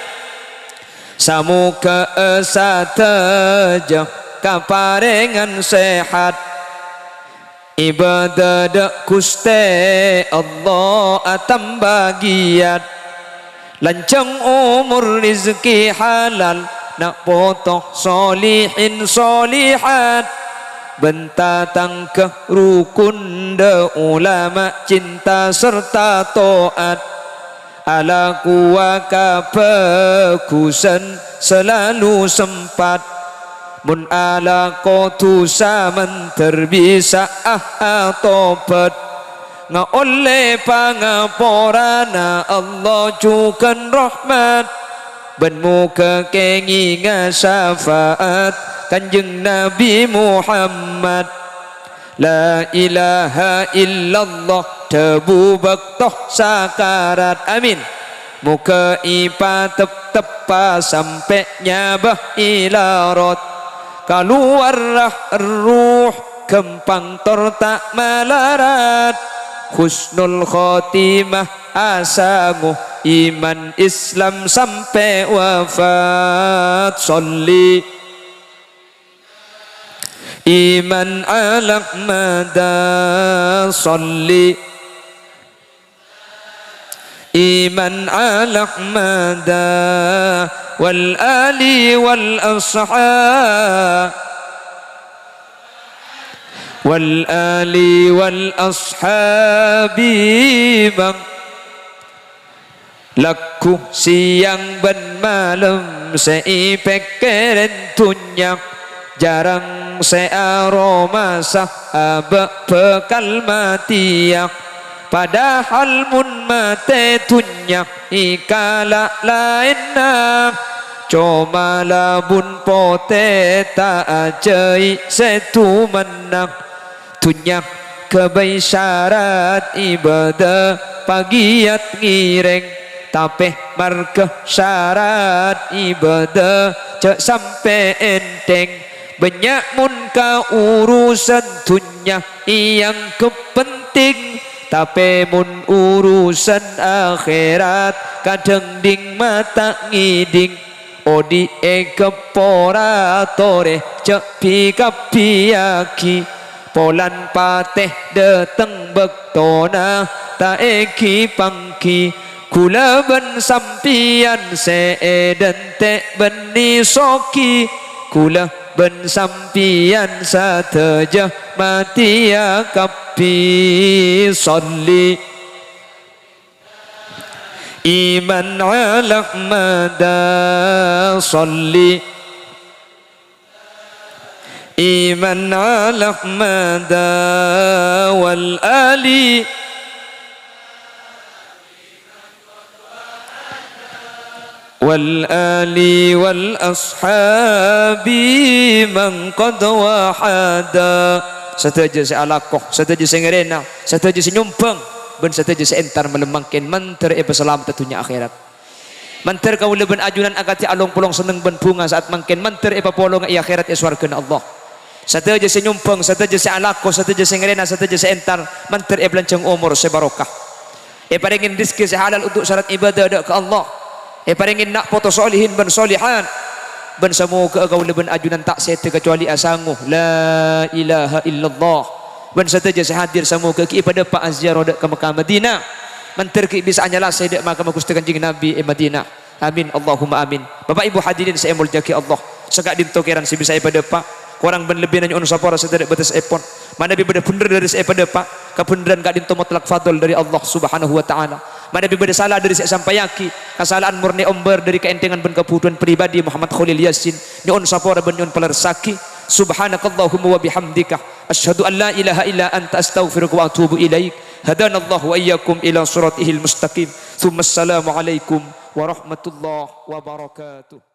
Samoghâ'â sadhâjâ kaparèngan sehat. Ibadah dâ' Ghustè Allah atamba giyat. Lanjhâng omor, rejhekkè halal, Na' poto solihin solihat, bân tatangghâ rukun dâ' ulama cinta sarta to'at. Alakowa kabhâghusân salalu sempat, mon alako dhusa mandhâr bisa'a atobhât. Ngaollè pangaporana Allah jhughân rahmat, bân moghâ kèngènga syafa'at Kanjeng Nabi Muhammad. La ilaha illallah dhâbu bâkto sakarat. Amin. Moghâ èpatepteppa sampè' nyabâ èlarot. Kalowar roh erruh ghâmpang tor ta' malarat. Husnul khotimah asango iman Islam sampè' wafat. Sholli iman ala Ahmada, sholli iman ala Ahmada, wal ali wal ashab, wal ali wal ashabi, bang. Lagghu sèyang bân malem sè èpèkkèrè dhunnya, jhârâng sè aromasa abâ' bhâkal matèya. Padahal mon matè dhunnya èkala' laènna, coma labun potè ta' ajhâi' sè dumanna. Dhunnya ghâbây sarat ibâdâ paghiyat ngèrèng, tapè marghâ sarat ibâdâ jhâ' sampè' ènthèng. Bânnya' mon ka urusan dhunnya èangghep penting, tapè mon urusan akhèrat kadhâng dhing mata ngèdhing. Odi' èghâpora torè jhâ' bi-kabbiyâghi, polana patè dhâteng bâktona ta' èghi-pangghi. Kaulâ bân sampèyan sè èdhânte' bân nèsogi, kaulâ bân sampèyan sadhâjâ matèya kabbhi. Sholli iman ala Ahmada, sholli iman ala Ahmada, wal ali, wal ali wal ashabi man qad wahada. Sadhâjâ sè alako, sadhâjâ sè ngèrèna, sadhâjâ sè nyombhâng, bân sadhâjâ sè entar malem mangkèn mandhâr èpasalamedhâ dhunnya akhèrat. Mandhâr kaulâ bân ajunan akadhi along-polong senneng bân bhunga sa'at mangkèn, mandhâr èpapolonga è akhèrat è sowarghâna Allah. Sadhâjâ sè nyombhâng, sadhâjâ sè alako, sadhâjâ sè ngèrèna, sadhâjâ sè entar, mandhâr èpalanjhâng omor sè barokah. Èparèngè rejhekkè sè halal untuk sarat ibâdâ dâ' ka Allah. Èparèngè na' poto solihin bân solihat. Bân samoghâ kaulâ bân ajunan ta' sèdhâ kacobâli asango, "La ilaha illallah." Bân sadhâjâ sè hadir samoghâ ghi' èpadâpa'a ziarah dâ' ka Mekkah Madinah. Mandhâr ghi' bisa'a nyalasè dâ' makamma Ghustè Kanjeng Nabi è Madinah. Amin, Allahumma amin. Bapa' Ibu hadirin sè èmoljâ'aghi Allah, saka'dinto kèran sè bisa èpadâpa'. Korang bân lebbina nyo'on sapora sè tadâ' bâtessèpon. Manabi bâdâ bhendher dâri sè èpadâpa', kabhendherran ka'dinto mutlak fadl dâri Allah Subhanahu wa Ta'ala. Manabi bâdâ sala dâri sè èsampayaghi, kasala'an mornè ombâr dâri kaènthèngan bân kabhutowan pribadi Muhammad Kholil Yasin, nyo'on sapora bân nyo'on palerressaghi. Subhanakallahumma wa bihamdika, asyhadu an la ilaha illa anta, astaghfiruka wa atubu ilaik. Hadanallahu wa iyyakum ila siratihil mustaqim. Tsumma assalamualaikum warahmatullahi wabarakatuh.